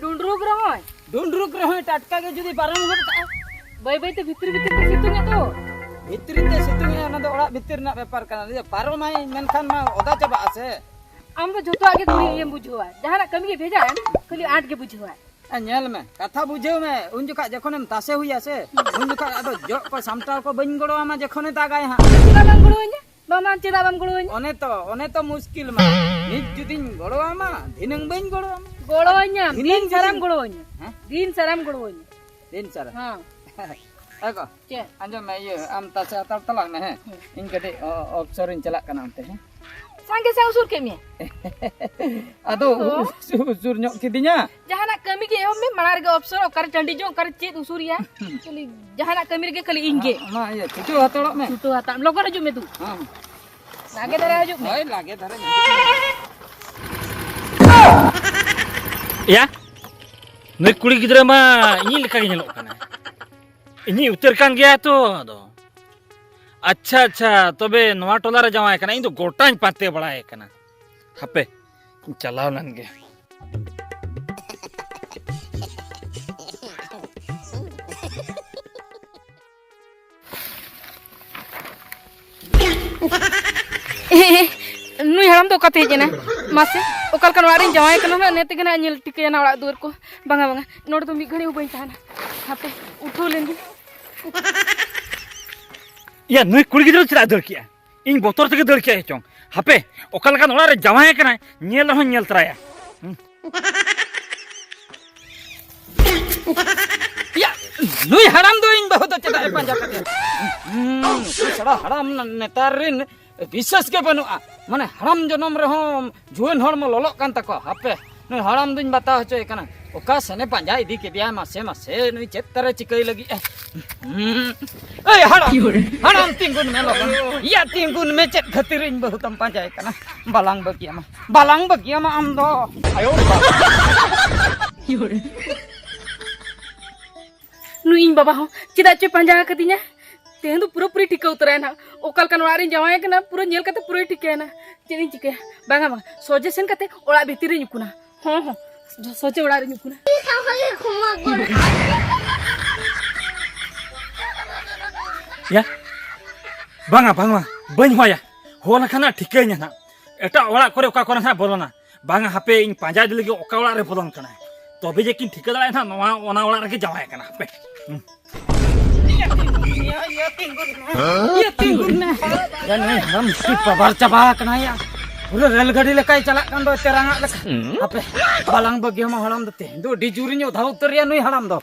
ᱰᱩᱸᱰᱨᱩᱜ ᱨᱮᱦᱚᱸᱭ? ᱰᱩᱸᱰᱨᱩᱜ ᱨᱮᱦᱚᱸᱭ ᱴᱟᱴᱠᱟ ᱜᱮ ᱡᱩᱫᱤ ᱯᱟᱨᱚᱢ ᱜᱚᱫ ᱠᱟᱜᱼᱟ᱾ ᱵᱟᱹᱭ ᱵᱟᱹᱭ ᱛᱮ ᱵᱷᱤᱛᱨᱤ ᱵᱷᱤᱛᱨᱤ ᱛᱮ ᱥᱤᱛᱩᱝ ᱮ ᱛᱚ᱾ ᱵᱷᱤᱛᱨᱤ ᱛᱮ ᱥᱤᱛᱩᱝ ᱮ, ᱚᱱᱟ ᱫᱚ ᱚᱲᱟᱜ ᱵᱷᱤᱛᱤᱨ ᱨᱮᱱᱟᱜ ᱵᱮᱯᱟᱨ ᱠᱟᱱᱟ᱾ ᱡᱩᱫᱤ ᱯᱟᱨᱚᱢᱟᱭ ᱢᱮᱱᱠᱷᱟᱱ ᱢᱟ ᱚᱫᱟ ᱪᱟᱵᱟᱜᱼᱟ ᱥᱮ᱾ ᱟᱢ ᱫᱚ ᱡᱷᱚᱛᱚᱣᱟᱜ ᱜᱮ ᱠᱩᱲᱤ ᱤᱭᱟᱹᱢ ᱵᱩᱡᱷᱟᱹᱣᱟ, ᱡᱟᱦᱟᱱᱟᱜ ᱠᱟᱹᱢᱤ ᱜᱮ ᱵᱷᱮᱡᱟᱭᱮᱢ, ᱠᱷᱟᱹᱞᱤ ᱟᱸᱴ ᱜᱮ ᱵᱩᱡᱷᱟᱹᱣᱟ᱾ ᱮ, ᱧᱮᱞ ᱢᱮ, ᱠᱟᱛᱷᱟ ᱵᱩᱡᱷᱟᱹᱣ ᱢᱮ, ᱩᱱ ᱡᱚᱠᱷᱟᱡ ᱡᱚᱠᱷᱚᱱᱮᱢ ᱛᱟᱥᱮ ᱦᱩᱭᱟ ᱥᱮ, ᱩᱱ ᱡᱚᱠᱷᱟᱡ ᱟᱫᱚ ᱡᱚᱜ ᱠᱚ ᱥᱟᱢᱴᱟᱣ ᱠᱚ ᱵᱟᱹᱧ ᱜᱚᱲᱚ ᱟᱢᱟ ᱡᱚᱠᱷᱚᱱᱮ ᱫᱟᱜᱟᱭ ᱦᱟᱸᱜ᱾ ᱪᱮᱫᱟᱜ ᱵᱟᱢ ᱜᱚᱲᱚ ᱟᱹᱧᱟ? ᱵᱟᱢ ᱪᱮᱫᱟᱜ ᱵᱟᱢ ᱜᱚᱲᱚ ᱟᱹᱧᱟ? ᱚᱱᱮ ᱛᱚ, ᱚᱱᱮ ᱛᱚ ᱢᱩᱥᱠᱤᱞ ᱢᱟ᱾ ᱱᱤᱛ ᱡᱩᱫᱤᱧ ᱜᱚᱲᱚ ᱟᱢᱟ, ᱫᱷᱤᱱᱟᱹᱝ ᱵᱟᱹᱧ ᱜᱚᱲᱚ ᱟᱢᱟ᱾ ᱜᱚᱲᱚ ᱟᱹᱧᱟᱢ, ᱫᱷᱤᱱᱟᱹᱝ ᱫᱤᱱ ᱥᱟᱨᱟᱢ ᱡᱩᱫᱤᱧ ᱜᱚᱲᱚ ᱟᱹᱧᱟ᱾ ᱦᱮᱸ? ᱫᱤᱱ ᱥᱟᱨᱟᱢ ᱜᱚᱲᱚ ᱟᱹᱧᱟ᱾ ᱫᱤᱱ ᱥᱟᱨᱟ᱾ ᱦᱮᱸ᱾ ᱮ ᱜᱚ, ᱪᱮᱫ? ᱟᱸᱡᱚᱢ ᱢᱮ, ᱤᱭᱟᱹ, ᱟᱢ ᱛᱟᱥᱮ ᱦᱟᱛᱟᱲ ᱛᱟᱞᱟᱝ ᱢᱮ, ᱦᱮᱸ? ᱦᱮᱸ᱾ ᱤᱧ ᱠᱟᱹᱴᱤᱡ ᱚ-, ᱚᱯᱥᱚᱨᱤᱧ ᱪᱟᱞᱟᱜ ᱠᱟᱱᱟ ᱚᱱᱛᱮ, ᱦᱮᱸ? ᱥᱟᱸᱜᱮ ᱥᱟᱸᱜᱮ ᱩᱥᱩᱨ ᱠᱮᱫ ᱢᱮᱭᱟ᱾ ᱟᱫᱚ ᱚ᱾ ᱩᱥᱩᱨ, ᱩᱥᱩᱨ ᱧᱚᱜ ᱠᱤᱫᱤᱧᱟ᱾ ᱡᱟᱦᱟᱱᱟᱜ ᱠᱟᱹᱢᱤ ᱜᱮ ᱮᱦᱚᱵ ᱢᱮ, ᱢᱟᱲᱟᱝ ᱨᱮᱜᱮ ᱚᱯᱥᱚᱨ, ᱚᱠᱟᱨᱮ ᱴᱟᱺᱰᱤ ᱪᱚᱝ, ᱚᱠᱟᱨᱮ ᱪᱮᱫ ᱩᱥᱩᱨᱤᱭᱟ᱾ ᱠᱷᱟᱹᱞᱤ ᱡᱟᱦᱟᱱᱟᱜ ᱠᱟᱹᱢᱤ ᱨᱮᱜᱮ ᱠᱷᱟᱹᱞᱤ ᱤᱧ ᱜᱮ᱾ ᱚᱱᱟ ᱤᱭᱟᱹ, ᱪᱷᱩᱴᱟᱹᱣ ᱦᱟᱛᱟᱲᱚᱜ ᱢᱮ᱾ ᱪᱷᱩᱴᱟᱹᱣ ᱦᱟᱛᱟᱲ, ᱞᱚᱜᱚᱱ ᱦᱤᱡᱩᱜ ᱢᱮ ᱫᱩ᱾ ᱦᱮᱸ᱾ ᱞᱟᱜᱮ ᱫᱷᱟᱨᱟ ᱦᱤᱡᱩᱜ ᱢᱮ᱾ ᱦᱳᱭ, ᱞᱟᱜᱮ ᱫᱷᱟᱨᱟ ᱦᱤᱡᱩᱜ ᱢᱮ᱾ ᱮᱭᱟ, ᱱᱩᱭ ᱠᱩᱲᱤ ᱜᱤᱫᱽᱨᱟᱹ ᱢᱟ ᱤᱧᱤᱡ ᱞᱮᱠᱟ ᱜᱮ ᱧᱮᱞᱚᱜ ᱠᱟᱱᱟᱭ᱾ ᱤᱧᱤᱡ ᱩᱛᱟᱹᱨ ᱠᱟᱱ ᱜᱮᱭᱟᱭ ᱛᱚ᱾ ᱟᱫᱚ ᱟᱪᱪᱷᱟ, ᱟᱪᱪᱷᱟ, ᱛᱚᱵᱮ ᱱᱚᱣᱟ ᱴᱚᱞᱟ ᱨᱮ ᱡᱟᱶᱟᱭ ᱠᱟᱱᱟ, ᱤᱧ ᱫᱚ ᱜᱚᱴᱟᱧ ᱯᱟᱱᱛᱮ ᱵᱟᱲᱟᱭᱮ ᱠᱟᱱᱟ᱾ ᱦᱟᱯᱮ, ᱪᱟᱞᱟᱣ ᱞᱮᱱ ᱜᱮ᱾ ᱱᱩᱭ ᱦᱟᱲᱟᱢ ᱫᱚ ᱚᱠᱟᱛᱮ ᱦᱮᱡ ᱮᱱᱟᱭ? ᱢᱟᱥᱮ, ᱚᱠᱟ ᱞᱮᱠᱟᱱ ᱚᱲᱟᱜ ᱨᱤᱧ ᱡᱟᱶᱟᱭ ᱠᱟᱱᱟ ᱱᱟᱜ, ᱱᱤᱭᱟᱹ ᱛᱮᱜᱮ ᱱᱟᱜ ᱧᱮᱞ ᱴᱷᱤᱠᱟᱹᱭᱟ ᱱᱟᱜ ᱚᱲᱟᱜ ᱫᱩᱣᱟᱹᱨ ᱠᱚ᱾ ᱵᱟᱝᱟ, ᱵᱟᱝᱟ, ᱱᱚᱰᱮ ᱫᱚ ᱢᱤᱫ ᱜᱷᱟᱹᱲᱤᱡ ᱦᱚᱸ ᱵᱟᱹᱧ ᱛᱟᱦᱮᱱᱟ᱾ ᱦᱟᱯᱮ, ᱩᱴᱷᱟᱹᱣ ᱞᱮᱱ ᱜᱤᱧ᱾ ᱭᱟ, ᱱᱩᱭ ᱠᱩᱲᱤ ᱜᱤᱫᱽᱨᱟᱹ ᱪᱮᱫᱟᱜ ᱫᱟᱹᱲ ᱠᱮᱜᱼᱟ? ᱤᱧ ᱵᱚᱛᱚᱨ ᱛᱮᱜᱮ ᱫᱟᱹᱲ ᱠᱮᱜᱼᱟᱭ ᱪᱚᱝ᱾ ᱦᱟᱯᱮ, ᱚᱠᱟ ᱞᱮᱠᱟᱱ ᱚᱲᱟᱜ ᱨᱮ ᱡᱟᱶᱟᱭ ᱠᱟᱱᱟᱭ, ᱧᱮᱞ ᱨᱮᱦᱚᱸᱧ ᱧᱮᱞ ᱛᱚᱨᱟᱭᱟ᱾ ᱦᱩᱸ᱾ ᱭᱟ, ᱱᱩᱭ ᱦᱟᱲᱟᱢ ᱫᱚ ᱤᱧ ᱵᱟᱹᱦᱩ ᱫᱚ ᱪᱮᱫᱟᱜ ᱮ ᱯᱟᱸᱡᱟ ᱠᱟᱫᱮᱭᱟ? ᱦᱩᱸ, ᱩᱱᱠᱩ ᱥᱮᱬᱟ ᱦᱟᱲᱟᱢ ᱱᱮᱛᱟᱨ ᱨᱤᱱ ᱵᱤᱥᱥᱟᱹᱥ ᱜᱮ ᱵᱟᱹᱱᱩᱜᱼᱟ᱾ ᱢᱟᱱᱮ, ᱦᱟᱲᱟᱢ ᱡᱚᱱᱚᱢ ᱨᱮᱦᱚᱸ ᱡᱩᱣᱟᱹᱱ ᱦᱚᱲᱢᱚ ᱞᱚᱞᱚᱜ ᱠᱟᱱ ᱛᱟᱠᱚᱣᱟ᱾ ᱦᱟᱯᱮ, ᱱᱩᱭ ᱦᱟᱲᱟᱢ ᱫᱩᱧ ᱵᱟᱛᱟ ᱦᱚᱪᱚᱭᱮ ᱠᱟᱱᱟ᱾ ᱚᱠᱟ ᱥᱮᱱᱮ ᱯᱟᱸᱡᱟ ᱤᱫᱤ ᱠᱮᱫᱮᱭᱟ, ᱢᱟᱥᱮ, ᱢᱟᱥᱮ, ᱱᱩᱭ ᱪᱮᱫ ᱛᱟᱨᱮ ᱪᱤᱠᱟᱹᱭ ᱞᱟᱹᱜᱤᱫ ᱮ? ᱦᱩᱸ᱾ ᱮᱭ ᱦᱟᱲᱟᱢ, ᱦᱟᱲᱟᱢ, ᱛᱤᱸᱜᱩᱱ ᱢᱮ ᱞᱚᱜᱚᱱ᱾ ᱭᱟ, ᱛᱤᱸᱜᱩᱱ ᱢᱮ, ᱪᱮᱫ ᱠᱷᱟᱹᱛᱤᱨ ᱤᱧ ᱵᱟᱹᱦᱩ ᱫᱚᱢ ᱯᱟᱸᱡᱟᱭᱮ ᱠᱟᱱᱟ? ᱵᱟᱞᱟᱝ ᱵᱟᱹᱜᱤᱭᱟᱢᱟ, ᱵᱟᱞᱟᱝ ᱵᱟᱹᱜᱤᱭᱟᱢᱟ ᱟᱢ ᱫᱚ᱾ ᱱᱩᱭ ᱤᱧ ᱵᱟᱵᱟ ᱦᱚᱸ ᱪᱮᱫᱟᱜ ᱪᱚᱭ ᱯᱟᱸᱡᱟ ᱟᱠᱟᱫᱤᱧᱟ᱾ ᱛᱮᱦᱮᱧ ᱫᱚ ᱯᱩᱨᱟᱹᱯᱩᱨᱤ ᱴᱷᱤᱠᱟᱹ ᱩᱛᱟᱹᱨᱟᱭ ᱱᱟᱦᱟᱜ, ᱚᱠᱟ ᱞᱮᱠᱟᱱ ᱚᱲᱟᱜ ᱨᱤᱧ ᱡᱟᱶᱟᱭ ᱠᱟᱱᱟ, ᱯᱩᱨᱟᱹ ᱧᱮᱞ ᱠᱟᱛᱮ ᱯᱩᱨᱟᱹᱭ ᱴᱷᱤᱠᱟᱹᱭᱟ ᱱᱟᱦᱟᱜ᱾ ᱪᱮᱫ ᱤᱧ ᱪᱤᱠᱟᱹᱭᱟ? ᱵᱟᱝᱟ, ᱵᱟᱝᱟ, ᱥᱚᱡᱷᱮ ᱥᱮᱱ ᱠᱟᱛᱮ ᱚᱲᱟᱜ ᱵᱷᱤᱛᱤᱨ ᱨᱤᱧ ᱩᱠᱩᱱᱟ᱾ ᱦᱚᱸ, ᱦᱚᱸ, ᱥᱚᱡᱷᱮ ᱚᱲᱟᱜ ᱨᱤᱧ ᱩᱠᱩᱱᱟ᱾ ᱭᱟ, ᱵᱟᱝᱟ, ᱵᱟᱝᱟ, ᱵᱟᱹᱧ ᱦᱚᱦᱚᱭᱟ᱾ ᱦᱚᱦᱚ ᱞᱮᱠᱷᱟᱱ ᱦᱟᱸᱜ ᱴᱷᱤᱠᱟᱹᱭᱟᱹᱧᱟ ᱱᱟᱦᱟᱜ, ᱮᱴᱟᱜ ᱚᱲᱟᱜ ᱠᱚᱨᱮ ᱚᱠᱟ ᱠᱚᱨᱮ ᱱᱟᱦᱟᱜ ᱵᱚᱞᱚᱱᱟ᱾ ᱵᱟᱝᱟ, ᱦᱟᱯᱮ, ᱤᱧ ᱯᱟᱸᱡᱟ ᱤᱫᱤ ᱞᱟᱹᱜᱤᱫ ᱚᱠᱟ ᱚᱲᱟᱜ ᱨᱮ ᱵᱚᱞᱚᱱ ᱠᱟᱱᱟᱭ, ᱛᱚᱵᱮ ᱡᱮ ᱠᱤᱱ ᱴᱷᱤᱠᱟᱹ ᱫᱟᱲᱮᱭᱟᱜᱼᱟ ᱱᱟᱦᱟᱜ, ᱱᱚᱣᱟ, ᱚᱱᱟ ᱚᱲᱟᱜ ᱨᱮᱜᱮ ᱡᱟᱶᱟᱭ ᱠᱟᱱᱟ᱾ ᱦᱟᱯᱮ᱾ ᱦᱩᱸ᱾ ᱤᱭᱟᱹ ᱛᱤᱸᱜᱩᱱ ᱢᱮ, ᱤᱭᱟᱹ ᱛᱤᱸᱜᱩᱱ ᱢᱮ᱾ ᱭᱟ, ᱱᱩᱭ ᱦᱟᱲᱟᱢ ᱪᱮᱫ ᱯᱟᱵᱟᱨ ᱪᱟᱵᱟ ᱟᱠᱟᱱᱟᱭ ᱭᱟ᱾ ᱯᱩᱨᱟᱹ ᱨᱮᱞ ᱜᱟᱹᱰᱤ ᱞᱮᱠᱟᱭ ᱪᱟᱞᱟᱜ ᱠᱟᱱ ᱫᱚ ᱛᱮᱨᱟᱝᱟᱜ ᱞᱮᱠᱟ᱾ ᱦᱟᱯᱮ, ᱵᱟᱞᱟᱝ ᱵᱟᱹᱜᱤᱭᱟᱢᱟ ᱦᱟᱲᱟᱢ ᱫᱚ, ᱛᱮᱦᱮᱧ ᱫᱚ ᱟᱹᱰᱤ ᱡᱳᱨᱤᱧ ᱚᱫᱷᱟ ᱩᱛᱟᱹᱨᱮᱭᱟ ᱱᱩᱭ ᱦᱟᱲᱟᱢ ᱫᱚ᱾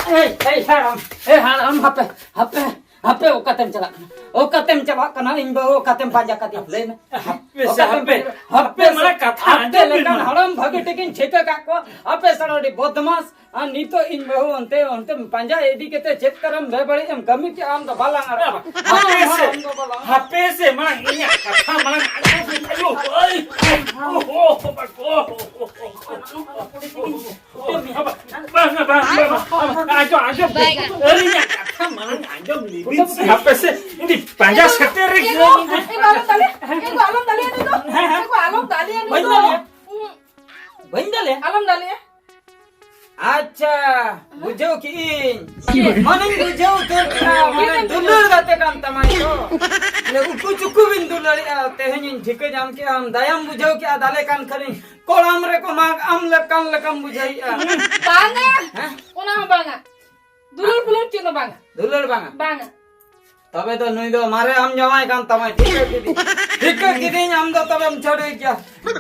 ᱮᱭ, ᱮᱭ, ᱦᱟᱲᱟᱢ, ᱮᱭ, ᱦᱟᱲᱟᱢ, ᱦᱟᱯᱮ, ᱦᱟᱯᱮ᱾ ᱦᱟᱯᱮ, ᱚᱠᱟᱛᱮᱢ ᱪᱟᱞᱟᱜ ᱠᱟᱱᱟ? ᱚᱠᱟᱛᱮᱢ ᱪᱟᱞᱟᱜ ᱠᱟᱱᱟ? ᱤᱧ ᱵᱟᱹᱦᱩ ᱚᱠᱟᱛᱮᱢ ᱯᱟᱸᱡᱟ ᱠᱟᱫᱮᱭᱟ? ᱞᱟᱹᱭ ᱢᱮ᱾ ᱦᱟᱯᱮ ᱥᱮ, ᱚᱠᱟᱛᱮᱢ ᱦᱟᱯᱮ, ᱯᱟᱸᱡᱟ-, ᱦᱟᱯᱮ, ᱦᱟᱯᱮ ᱢᱟᱱᱮ ᱥᱮ, ᱠᱟᱛᱷᱟ ᱟᱯᱮ ᱟᱸᱡᱚᱢ ᱵᱤᱱ ᱞᱮᱠᱟᱱ ᱢᱟ᱾ ᱦᱟᱲᱟᱢ ᱵᱷᱟᱹᱜᱤ ᱴᱷᱤᱠᱤᱧ ᱴᱷᱤᱠᱟᱹ ᱠᱟᱜ ᱠᱚᱣᱟ᱾ ᱟᱯᱮ ᱥᱟᱞᱟᱰᱤ ᱵᱚᱫᱢᱟᱥ, ᱟᱨ ᱱᱤᱛᱚᱜ ᱤᱧ ᱵᱟᱹᱦᱩ ᱚᱱᱛᱮ, ᱚᱱᱛᱮᱢ ᱯᱟᱸᱡᱟ ᱤᱫᱤ ᱠᱟᱛᱮ ᱪᱮᱫ ᱠᱟᱨᱮᱢ ᱵᱮᱵᱟᱹᱲᱤᱡ ᱮᱢ ᱠᱟᱹᱢᱤ ᱠᱮᱜᱼᱟ? ᱟᱢ ᱫᱚ ᱵᱟᱞᱟᱝ ᱟᱲᱟᱜᱟ᱾ ᱦᱟᱯᱮ ᱥᱮ, ᱟᱢ ᱫᱚ ᱵᱟᱞᱟᱝ ᱦᱟᱯᱮ ᱥᱮ, ᱢᱟ ᱤᱧᱟᱜ ᱠᱟᱛᱷᱟ ᱢᱟᱲᱟᱝ ᱟᱸᱡᱚᱢ ᱵᱤᱱ᱾ ᱟᱭᱳ, ᱳᱭ, ᱳ, ᱳ, ᱳ, ᱳ, ᱳ, ᱳ, ᱳ᱾ ᱵᱟᱝᱟ, ᱵᱟᱝᱟ, ᱵᱟᱝᱟ, ᱵᱟᱝᱟ᱾ ᱟᱸᱡᱚᱢ, ᱟᱸᱡᱚᱢ᱾ ᱵᱟᱭᱜᱟ᱾ ᱟᱹᱞᱤᱧᱟᱜ ᱠᱟᱛᱷᱟ ᱢᱟᱲᱟᱝ ᱟᱸᱡᱚᱢ ᱞᱮᱵᱤᱱ ᱥᱮ᱾ ᱦᱟᱯᱮ ᱥᱮ, ᱤᱧ ᱫᱚ ᱯᱟᱸᱡᱟ ᱥᱮᱴᱮᱨ ᱨᱮ ᱮ ᱜᱚ, ᱮ ᱜᱚ, ᱟᱞᱚᱢ ᱫᱟᱞᱮᱭᱟ᱾ ᱮ ᱜᱚ, ᱟᱞᱚᱢ ᱫᱟᱞᱮᱭᱟ ᱱᱩᱭ ᱫᱚ᱾ ᱦᱮᱸ, ᱦᱮᱸ᱾ ᱮ ᱜᱚ, ᱟᱞᱚᱢ ᱫᱟᱞᱮᱭᱟ ᱱᱩᱭ ᱵᱟᱹᱧ ᱫᱚ᱾ ᱫᱟᱞᱮᱭᱟ᱾ ᱵᱟᱹᱧ ᱫᱟᱞᱮᱭᱟ᱾ ᱟᱞᱚᱢ ᱫᱟᱞᱮᱭᱟ᱾ ᱟᱪᱪᱷᱟ, ᱵᱩᱡᱷᱟᱹᱣ ᱠᱮᱜᱼᱟᱹᱧ᱾ ᱪᱮᱫ? ᱢᱟᱱᱮᱧ ᱵᱩᱡᱷᱟᱹᱣ ᱩᱛᱟᱹᱨ ᱠᱮᱜᱼᱟ, ᱢᱟᱱᱮ ᱪᱮᱫ ᱮᱢ ᱫᱩᱞᱟᱹᱲ ᱵᱩᱡᱷᱟᱹᱣ? ᱜᱟᱛᱮ ᱠᱟᱱ ᱛᱟᱢᱟᱭ ᱛᱚ᱾ ᱢᱟᱱᱮ ᱩᱠᱩ ᱪᱩᱠᱩ ᱵᱤᱱ ᱫᱩᱞᱟᱹᱲᱮᱜᱼᱟ, ᱛᱮᱦᱮᱧᱤᱧ ᱴᱷᱤᱠᱟᱹ ᱧᱟᱢ ᱠᱮᱜᱼᱟ, ᱟᱢ ᱫᱟᱭᱟᱢ ᱵᱩᱡᱷᱟᱹᱣ ᱠᱮᱜᱼᱟ, ᱫᱟᱞᱮ ᱠᱟᱱ ᱠᱷᱟᱱᱤᱧ᱾ ᱠᱚᱲᱟᱢ ᱨᱮᱠᱚ ᱢᱟᱜᱽ ᱟᱢ ᱞᱮᱠᱟᱱ ᱞᱮᱠᱟᱢ ᱵᱩᱡᱷᱟᱹᱣᱮᱫᱼᱟ᱾ ᱵᱟᱝᱟ᱾ ᱦᱮᱸ? ᱚᱱᱟ ᱦᱚᱸ ᱵᱟᱝᱟ᱾ ᱫᱩᱞᱟᱹᱲ ᱯᱷᱩᱞᱟᱹᱲ ᱪᱮᱫ ᱦᱚᱸ ᱵᱟᱝᱟ᱾ ᱫᱩᱞᱟᱹᱲ ᱵᱟᱝᱟ? ᱵᱟᱝᱟ᱾ ᱛᱚᱵᱮ ᱫᱚ ᱱᱩᱭ ᱫᱚ ᱢᱟᱨᱮ ᱟᱢ ᱡᱟᱶᱟᱭ ᱠᱟᱱ ᱛᱟᱢᱟᱭ, ᱴᱷᱤᱠᱟᱹ ᱠᱮᱫᱤᱧ᱾ ᱴᱷᱤᱠᱟᱹ ᱠᱮᱫᱤᱧ, ᱟᱢ ᱫᱚ ᱛᱚᱵᱮᱢ ᱪᱷᱟᱹᱰᱩᱭ ᱜᱮᱭᱟ᱾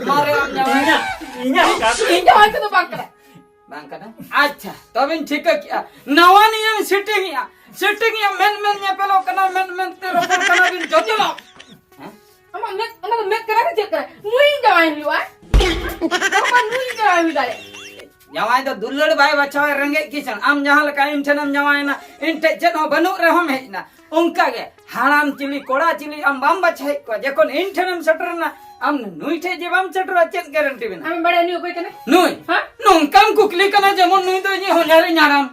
ᱢᱟᱨᱮ ᱟᱢ ᱡᱟᱶᱟᱭ᱾ ᱤᱧᱟᱜ, ᱤᱧᱟᱜ ᱠᱟᱛᱷᱟ᱾ ᱤᱧ ᱡᱟᱶᱟᱭ ᱠᱚᱫᱚ ᱵᱟᱝ ᱠᱟᱱᱟ᱾ ᱵᱟᱝ ᱠᱟᱱᱟ? ᱟᱪᱪᱷᱟ, ᱛᱚᱵᱮᱧ ᱴᱷᱤᱠᱟᱹ ᱠᱮᱜᱼᱟ᱾ ᱱᱟᱣᱟ ᱱᱤᱭᱟᱹᱢ setting ᱮᱜᱼᱟ᱾ Setting ᱮᱜᱼᱟ, ᱢᱮᱫ ᱢᱮᱫ ᱧᱮᱯᱮᱞᱚᱜ ᱠᱟᱱᱟ, ᱢᱮᱫ ᱢᱮᱫ ᱛᱮ ᱨᱚᱯᱚᱲ ᱠᱟᱱᱟ ᱵᱤᱱ ᱡᱚᱡᱚᱢ᱾ ᱦᱮᱸ? ᱟᱢᱟᱜ ᱢᱮᱫ, ᱚᱱᱟ ᱫᱚ ᱢᱮᱫ ᱠᱟᱱᱟ ᱥᱮ ᱪᱮᱫ ᱠᱟᱱᱟ? ᱱᱩᱭ ᱡᱟᱶᱟᱭ ᱦᱩᱭᱩᱜᱼᱟ? ᱵᱟᱵᱟ, ᱱᱩᱭ ᱡᱟᱶᱟᱭ ᱦᱩᱭ ᱫᱟᱲᱮᱭᱟᱜᱼᱟ? ᱡᱟᱶᱟᱭ ᱫᱚ ᱫᱩᱞᱟᱹᱲ ᱵᱟᱭ ᱵᱟᱪᱷᱟᱣᱟ ᱨᱮᱸᱜᱮᱡ ᱠᱤᱥᱟᱹᱬ᱾ ᱟᱢ ᱡᱟᱦᱟᱸ ᱞᱮᱠᱟ ᱤᱧ ᱴᱷᱮᱱᱮᱢ ᱡᱟᱶᱟᱭᱮᱱᱟ, ᱤᱧ ᱴᱷᱮᱡ ᱪᱮᱫ ᱦᱚᱸ ᱵᱟᱹᱱᱩᱜ ᱨᱮᱦᱚᱸᱢ ᱦᱮᱡ ᱮᱱᱟ᱾ ᱚᱱᱠᱟ ᱜᱮ ᱦᱟᱲᱟᱢ ᱪᱤᱞᱤ ᱠᱚᱲᱟ ᱪᱤᱞᱤ ᱟᱢ ᱵᱟᱢ ᱵᱟᱪᱷᱟᱣᱮᱫ ᱠᱚᱣᱟ, ᱡᱚᱠᱷᱚᱱ ᱤᱧ ᱴᱷᱮᱱᱮᱢ ᱥᱮᱴᱮᱨᱮᱱᱟ, ᱟᱢ ᱱᱩᱭ ᱴᱷᱮᱡ ᱡᱮ ᱵᱟᱢ ᱥᱮᱴᱮᱨᱚᱜᱼᱟ, ᱪᱮᱫ guarantee ᱢᱮᱱᱟᱜᱼᱟ? ᱟᱢᱮᱢ ᱵᱟᱲᱟᱭᱟ ᱱᱩᱭ ᱚᱠᱚᱭ ᱠᱟᱱᱟᱭ? ᱱᱩᱭ? ᱦᱮᱸ? ᱱᱚᱝᱠᱟᱢ ᱠᱩᱠᱞᱤ ᱠᱟᱱᱟ ᱡᱮᱢᱚᱱ ᱱᱩᱭ ᱫᱚ ᱤᱧᱤᱡ ᱦᱚᱧᱦᱟᱨᱤᱧ ᱦᱟᱲᱟᱢ᱾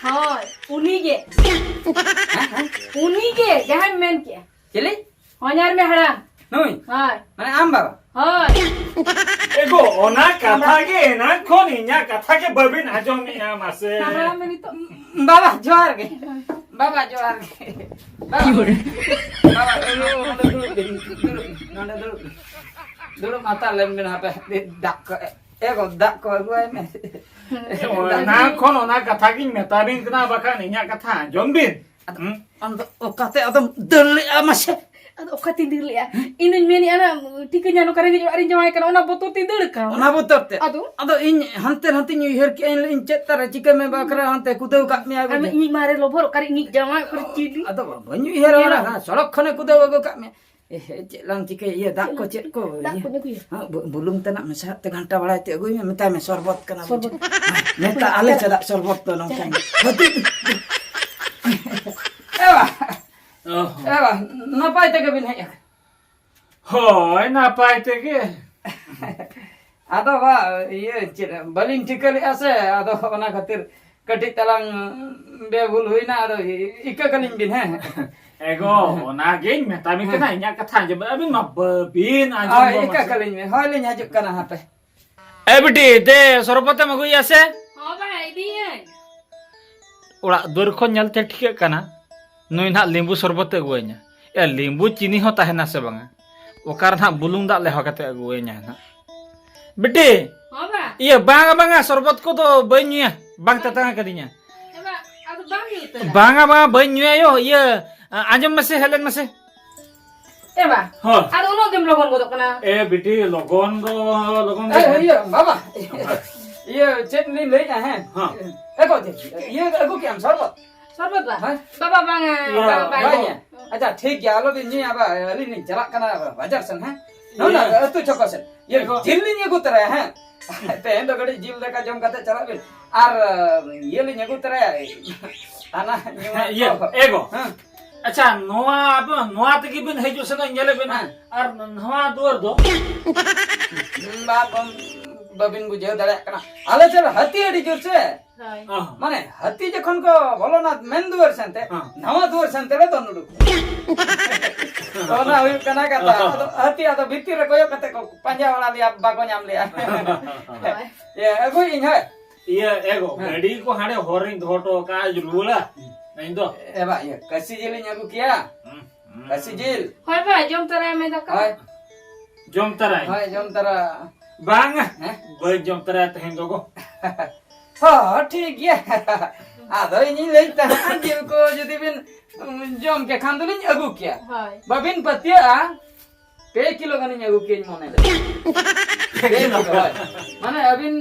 ᱦᱳᱭ, ᱩᱱᱤ ᱜᱮ᱾ ᱦᱮᱸ, ᱦᱮᱸ? ᱩᱱᱤ ᱜᱮ, ᱡᱟᱦᱟᱸᱭ ᱢᱮᱱ ᱠᱮᱜᱼᱟ᱾ ᱪᱤᱞᱤ? ᱦᱚᱧᱦᱟᱨ ᱢᱮ ᱦᱟᱲᱟᱢ᱾ ᱱᱩᱭ? ᱦᱳᱭ᱾ ᱢᱟᱱᱮ ᱟᱢ ᱵᱟᱵᱟ? ᱦᱳᱭ᱾ ᱮᱜᱳ, ᱚᱱᱟ ᱠᱟᱛᱷᱟ ᱜᱮ ᱮᱱᱟᱝ ᱠᱷᱚᱱ ᱤᱧᱟᱜ ᱠᱟᱛᱷᱟ ᱜᱮ ᱵᱟᱹᱵᱤᱱ ᱟᱸᱡᱚᱢᱮᱜᱼᱟ, ᱢᱟᱥᱮ᱾ ᱦᱟᱲᱟᱢ ᱢᱮ ᱱᱤᱛᱚᱜ᱾ ᱵᱟᱵᱟ, ᱡᱚᱦᱟᱨ ᱜᱮ᱾ ᱵᱟᱵᱟ, ᱡᱚᱦᱟᱨ ᱜᱮ᱾ ᱵᱟᱵᱟ, ᱵᱟᱵᱟ, ᱱᱚᱰᱮ ᱫᱩᱲᱩᱵ ᱵᱤᱱ, ᱫᱩᱲᱩᱵ, ᱱᱚᱰᱮ ᱫᱩᱲᱩᱵ᱾ ᱫᱩᱲᱩᱵ ᱢᱟ ᱛᱟᱦᱞᱮ ᱵᱤᱱ, ᱦᱟᱯᱮ, ᱫᱟᱜ ᱠᱚ, ᱮ ᱜᱳ, ᱫᱟᱜ ᱠᱚ ᱟᱹᱜᱩᱣᱟᱭ ᱢᱮ᱾ ᱮᱱᱟᱝ ᱠᱷᱚᱱ ᱚᱱᱟ ᱠᱟᱛᱷᱟ ᱜᱤᱧ ᱢᱮᱛᱟ ᱵᱤᱱ ᱠᱟᱱᱟ, ᱵᱟᱠᱷᱟᱱ ᱤᱧᱟᱜ ᱠᱟᱛᱷᱟ ᱟᱸᱡᱚᱢ ᱵᱤᱱ᱾ ᱟᱫᱚ ᱦᱩᱸ? ᱟᱢ ᱫᱚ ᱚᱠᱟᱛᱮ ᱟᱫᱚᱢ ᱫᱟᱹᱲ ᱞᱮᱜᱼᱟ ᱢᱟᱥᱮ? ᱚᱠᱟ ᱛᱤᱧ ᱫᱟᱹᱲ ᱞᱮᱜᱼᱟ? ᱤᱧ ᱫᱩᱧ ᱢᱮᱱᱮᱜᱼᱟ, ᱚᱱᱟ ᱴᱷᱤᱠᱟᱹᱧᱟ ᱱᱚᱝᱠᱟ ᱨᱮᱸᱜᱮᱡ ᱚᱲᱟᱜ ᱨᱤᱧ ᱡᱟᱶᱟᱭ ᱠᱟᱱᱟ, ᱚᱱᱟ ᱵᱚᱛᱚᱨ ᱛᱤᱧ ᱫᱟᱹᱲ ᱠᱟᱣᱱᱟ᱾ ᱚᱱᱟ ᱵᱚᱛᱚᱨ ᱛᱮ? ᱟᱫᱚ? ᱟᱫᱚ ᱤᱧ ᱦᱟᱱᱛᱮ ᱱᱟᱛᱮᱧ ᱩᱭᱦᱟᱹᱨ ᱠᱮᱜᱼᱟ, ᱤᱧ ᱞᱟᱹᱭᱮᱫᱼᱟᱹᱧ, "ᱪᱮᱫ ᱛᱟᱨᱟ ᱪᱤᱠᱟᱹ ᱢᱮ ᱵᱟᱠᱷᱨᱟ ᱦᱟᱱᱛᱮ ᱠᱩᱫᱟᱹᱣ ᱠᱟᱜ ᱢᱮᱭᱟ ᱟᱨ ᱵᱩᱡᱷᱟᱹᱣ?" ᱤᱧᱤᱡ ᱢᱟᱨᱮ ᱞᱚᱵᱷᱚᱨ ᱚᱠᱟᱨᱮ ᱤᱧᱤᱡ ᱡᱟᱶᱟᱭ ᱚᱠᱟᱨᱮ ᱪᱤᱞᱤ? ᱟᱫᱚ ᱵᱟᱹᱧ ᱩᱭᱦᱟᱹᱨᱟ, ᱧᱮᱞᱟᱢ᱾ ᱚᱱᱟ ᱥᱚᱲᱚᱠ ᱠᱷᱚᱱᱮ ᱠᱩᱫᱟᱹᱣ ᱟᱹᱜᱩ ᱠᱟᱜ ᱢᱮ᱾ ᱮ, ᱪᱮᱫ ᱞᱟᱝ ᱪᱤᱠᱟᱹᱭᱟ? ᱤᱭᱟᱹ, ᱫᱟᱜ ᱠᱚ ᱪᱮᱫ ᱠᱚ? ᱫᱟᱜ ᱤᱭᱟᱹ᱾ ᱠᱚᱧ ᱟᱹᱜᱩᱭᱟ᱾ ᱦᱮᱸ, ᱵᱩ-, ᱵᱩᱞᱩᱝ ᱛᱮᱱᱟᱜ ᱢᱮᱥᱟ ᱛᱮ ᱜᱷᱟᱱᱴᱟ ᱵᱟᱲᱟᱭ ᱛᱮ ᱟᱹᱜᱩᱭ ᱢᱮ, ᱢᱮᱛᱟᱭ ᱢᱮ ᱥᱚᱨᱵᱚᱛ ᱠᱟᱱᱟ ᱥᱚᱨᱵᱚᱛ᱾ ᱵᱩᱡᱷᱟᱹᱣ᱾ ᱦᱮᱸ, ᱢᱮᱛᱟ ᱟᱞᱮ ᱪᱮᱫᱟᱜ ᱥᱚᱨᱵᱚᱛ ᱫᱚ ᱱᱚᱝᱠᱟᱧ᱾ ᱮ ᱵᱟ, ᱚ ᱦᱚᱸ᱾ ᱮ ᱵᱟ, ᱱᱟᱯᱟᱭ ᱛᱮᱜᱮ ᱵᱤᱱ ᱦᱮᱡ ᱟᱠᱟᱱᱟ? ᱦᱳᱭ, ᱱᱟᱯᱟᱭ ᱛᱮᱜᱮ᱾ ᱟᱫᱚ ᱵᱟ, ᱤᱭᱟᱹ, ᱪᱮᱫ, ᱵᱟᱹᱞᱤᱧ ᱴᱷᱤᱠᱟᱹ ᱞᱮᱫᱼᱟ ᱥᱮ, ᱟᱫᱚ ᱚᱱᱟ ᱠᱷᱟᱹᱛᱤᱨ ᱠᱟᱹᱴᱤᱡ ᱛᱟᱞᱟᱝ ᱵᱮᱵᱷᱩᱞ ᱦᱩᱭᱱᱟ, ᱟᱫᱚ ᱤᱠᱟᱹ ᱠᱟᱹᱞᱤᱧ ᱵᱤᱱ, ᱦᱮᱸ᱾ ᱮᱜᱳ, ᱚᱱᱟᱜᱤᱧ ᱢᱮᱛᱟ ᱵᱤᱱ ᱠᱟᱱᱟ, ᱦᱮᱸ᱾ ᱤᱧᱟᱜ ᱠᱟᱛᱷᱟ ᱟᱸᱡᱚᱢ ᱵᱤᱱ, ᱟᱹᱵᱤᱱ ᱢᱟ ᱵᱟᱹᱵᱤᱱ ᱟᱸᱡᱚᱢ ᱦᱳᱭ, ᱜᱚᱫ ᱤᱠᱟᱹ ᱢᱟᱥᱮ᱾ ᱠᱟᱹᱞᱤᱧ ᱵᱤᱱ, ᱦᱳᱭ, ᱞᱤᱧ ᱦᱤᱡᱩᱜ ᱠᱟᱱᱟ ᱦᱟᱯᱮ᱾ ᱮ ᱵᱤᱴᱤ, ᱫᱮ, ᱥᱚᱨᱵᱚᱛᱮᱢ ᱟᱹᱜᱩᱭᱟ ᱥᱮ? ᱦᱚᱸ ᱵᱟ, ᱤᱫᱤᱭᱟᱹᱧ᱾ ᱚᱲᱟᱜ ᱫᱩᱣᱟᱹᱨ ᱠᱷᱚᱱ ᱧᱮᱞᱛᱮ ᱴᱷᱤᱠᱟᱹᱜ ᱠᱟᱱᱟ, ᱱᱩᱭ ᱱᱟᱦᱟᱜ ᱞᱤᱢᱵᱩ ᱥᱚᱨᱵᱚᱛᱮ ᱟᱹᱜᱩᱣᱟᱹᱧᱟ᱾ ᱮ, ᱞᱤᱢᱵᱩ ᱪᱤᱱᱤ ᱦᱚᱸ ᱛᱟᱦᱮᱱᱟ ᱥᱮ ᱵᱟᱝᱟ? ᱚᱠᱟ ᱨᱮ ᱱᱟᱦᱟᱜ ᱵᱩᱞᱩᱝ ᱫᱟᱜ ᱞᱮᱣᱦᱟ ᱠᱟᱛᱮ ᱟᱹᱜᱩᱣᱟᱹᱧᱟ ᱱᱟᱦᱟᱜ᱾ ᱵᱤᱴᱤ! ᱦᱚᱸ ᱵᱟ᱾ ᱤᱭᱟᱹ, ᱵᱟᱝᱟ, ᱵᱟᱝᱟ, ᱥᱚᱨᱵᱚᱛ ᱠᱚᱫᱚ ᱵᱟᱹᱧ ᱧᱩᱭᱟ, ᱵᱟᱝ ᱛᱮᱛᱟᱝ ᱟᱠᱟᱫᱤᱧᱟ᱾ ᱮ ᱵᱟ, ᱟᱫᱚ ᱵᱟᱢ ᱧᱩ ᱩᱛᱟᱹᱨᱟ? ᱵᱟᱝᱟ, ᱵᱟᱝᱟ, ᱵᱟᱹᱧ ᱧᱩᱭᱟ ᱭᱳ᱾ ᱤᱭᱟᱹ, ᱟ-, ᱟᱸᱡᱚᱢ ᱢᱮᱥᱮ, ᱦᱮᱡ ᱞᱮᱱ ᱢᱮᱥᱮ᱾ ᱮ ᱵᱟ, ᱦᱳᱭ᱾ ᱟᱫᱚ ᱩᱱᱟᱹᱜ ᱜᱮᱢ ᱞᱚᱜᱚᱱ ᱜᱚᱫᱚᱜ ᱠᱟᱱᱟ᱾ ᱮ ᱵᱤᱴᱤ, ᱞᱚᱜᱚᱱ ᱫᱚ ᱞᱚᱜᱚᱱ ᱜᱮ ᱮ, ᱦᱮᱸ᱾ ᱤᱭᱟᱹ, ᱵᱟᱵᱟ᱾ ᱦᱮᱸ᱾ ᱤᱭᱟᱹ, ᱪᱮᱫ ᱞᱤᱧ ᱞᱟᱹᱭᱮᱫᱼᱟ, ᱦᱮᱸ? ᱦᱮᱸ᱾ ᱮ ᱜᱚ, ᱤᱭᱟᱹ ᱟᱹᱜᱩ ᱠᱮᱜ ᱟᱢ ᱥᱚᱨᱵᱚᱛ? ᱥᱚᱨᱵᱚᱛ ᱵᱟ? ᱦᱮᱸ? ᱵᱟᱵᱟ, ᱵᱟᱝᱟ, ᱤᱭᱟᱹ, ᱵᱟ-, ᱵᱟᱭ ᱵᱟᱭ ᱧᱩ᱾ ᱧᱩᱭᱟ? ᱟᱪᱪᱷᱟ, ᱴᱷᱤᱠ ᱜᱮᱭᱟ, ᱟᱞᱚᱵᱤᱱ ᱧᱩᱭᱟ, ᱟᱵᱟ-, ᱟᱹᱞᱤᱧ ᱞᱤᱧ ᱪᱟᱞᱟᱜ ᱠᱟᱱᱟ ᱵᱟᱡᱟᱨ ᱥᱮᱱ, ᱦᱮᱸ? ᱤᱭᱟᱹ᱾ ᱱᱚᱰᱮ ᱟᱹᱛᱩ ᱪᱷᱚᱠᱚ ᱥᱮᱱ᱾ ᱤᱭᱟᱹ, ᱮ ᱜᱚ᱾ ᱡᱤᱞ ᱞᱤᱧ ᱟᱹᱜᱩ ᱛᱚᱨᱟᱭᱟ, ᱦᱮᱸ? ᱛᱮᱦᱮᱧ ᱫᱚ ᱠᱟᱹᱴᱤᱡ ᱡᱤᱞ ᱫᱟᱠᱟ ᱡᱚᱢ ᱠᱟᱛᱮ ᱪᱟᱞᱟᱜ ᱵᱤᱱ᱾ ᱟᱨ, ᱤᱭᱟᱹ ᱞᱤᱧ ᱟᱹᱜᱩ ᱛᱚᱨᱟᱭᱟ, ᱦᱟᱱᱟ ᱧᱩ ᱦᱮᱸ, ᱤᱭᱟᱹ, ᱠᱚ᱾ ᱮ ᱜᱚ᱾ ᱦᱮᱸ᱾ ᱟᱪᱪᱷᱟ, ᱱᱚᱣᱟ ᱟᱵᱚ, ᱱᱚᱣᱟ ᱛᱮᱜᱮ ᱵᱤᱱ ᱦᱤᱡᱩᱜ ᱥᱮᱱᱚᱜ ᱧᱮᱞᱮᱫ ᱵᱤᱱᱟ᱾ ᱦᱮᱸ᱾ ᱟᱨ ᱱᱚᱣᱟ ᱫᱩᱣᱟᱹᱨ ᱫᱚ? ᱵᱟ-, ᱵᱟᱢ-, ᱵᱟᱵᱤᱱ ᱵᱩᱡᱷᱟᱹᱣ ᱫᱟᱲᱮᱭᱟᱜ ᱠᱟᱱᱟ᱾ ᱟᱞᱮ ᱥᱮᱫ ᱦᱟᱹᱛᱤ ᱟᱹᱰᱤ ᱡᱳᱨ ᱥᱮ᱾ ᱦᱳᱭ᱾ ᱚ᱾ ᱢᱟᱱᱮ, ᱦᱟᱹᱛᱤ ᱡᱚᱠᱷᱚᱱ ᱠᱚ ᱵᱚᱞᱚᱱᱟ ᱢᱮᱱ ᱫᱩᱣᱟᱹᱨ ᱥᱮᱱᱛᱮ, ᱦᱮᱸ᱾ ᱱᱟᱣᱟ ᱫᱩᱣᱟᱹᱨ ᱥᱮᱱᱛᱮ ᱞᱮ ᱫᱚᱱ ᱩᱰᱩᱠ᱾ ᱚᱱᱟ ᱦᱩᱭᱩᱜ ᱠᱟᱱᱟ ᱠᱟᱛᱷᱟ᱾ ᱟᱫᱚ ᱦᱟᱹᱛᱤ ᱟᱫᱚ ᱵᱷᱤᱛᱤᱨ ᱨᱮ ᱠᱚᱭᱚᱜ ᱠᱟᱛᱮ ᱠᱚ ᱯᱟᱸᱡᱟ ᱵᱟᱲᱟ ᱞᱮᱭᱟ, ᱵᱟᱠᱚ ᱧᱟᱢ ᱞᱮᱭᱟ᱾ ᱦᱳᱭ᱾ ᱤᱭᱟᱹ, ᱟᱹᱜᱩᱭ ᱤᱧ, ᱦᱳᱭ᱾ ᱤᱭᱟᱹ, ᱮ ᱜᱚ, ᱦᱮᱸ᱾ ᱜᱟᱹᱰᱤ ᱠᱚ ᱦᱟᱸᱰᱮ ᱦᱚᱨ ᱨᱤᱧ ᱫᱚᱦᱚ ᱦᱚᱴᱚ ᱠᱟᱜᱼᱟ, ᱨᱩᱣᱟᱹᱲᱟ᱾ ᱦᱩᱸ᱾ ᱤᱧ ᱫᱚ᱾ ᱮ ᱵᱟ, ᱤᱭᱟᱹ, ᱠᱟᱹᱥᱤ ᱡᱤᱞ ᱤᱧ ᱟᱹᱜᱩ ᱠᱮᱭᱟ᱾ ᱦᱩᱸ, ᱦᱩᱸ᱾ ᱠᱟᱹᱥᱤ ᱡᱤᱞ᱾ ᱦᱳᱭ ᱵᱟ, ᱡᱚᱢ ᱛᱚᱨᱟᱭ ᱢᱮ ᱫᱟᱠᱟ᱾ ᱦᱳᱭ᱾ ᱡᱚᱢ ᱛᱟᱨᱟᱭ᱾ ᱦᱳᱭ, ᱡᱚᱢ ᱛᱟᱨᱟ᱾ ᱵᱟᱝᱟ᱾ ᱦᱮᱸ? ᱵᱟᱹᱧ ᱡᱚᱢ ᱛᱟᱨᱟᱭᱟ ᱛᱮᱦᱮᱧ ᱫᱚ ᱜᱚ᱾ ᱦᱚᱸ, ᱴᱷᱤᱠ ᱜᱮᱭᱟ᱾ ᱟᱫᱚ ᱤᱧᱤᱧ ᱞᱟᱹᱭᱮᱫ ᱛᱟᱦᱮᱸᱫ, ᱡᱤᱞ ᱠᱚ ᱡᱩᱫᱤ ᱵᱤᱱ, ᱩᱸ, ᱡᱚᱢ ᱠᱮ ᱠᱷᱟᱱ ᱫᱚᱞᱤᱧ ᱟᱹᱜᱩ ᱠᱮᱭᱟ᱾ ᱦᱳᱭ᱾ ᱵᱟᱵᱤᱱ ᱯᱟᱹᱛᱭᱟᱹᱜᱼᱟ, ᱯᱮ ᱠᱤᱞᱳ ᱜᱟᱱᱤᱧ ᱟᱹᱜᱩ ᱠᱮᱭᱟᱧ ᱢᱚᱱᱮ ᱞᱮᱫᱟ᱾ ᱯᱮ ᱠᱤᱞᱳ, ᱦᱳᱭ᱾ ᱢᱟᱱᱮ ᱟᱹᱵᱤᱱ,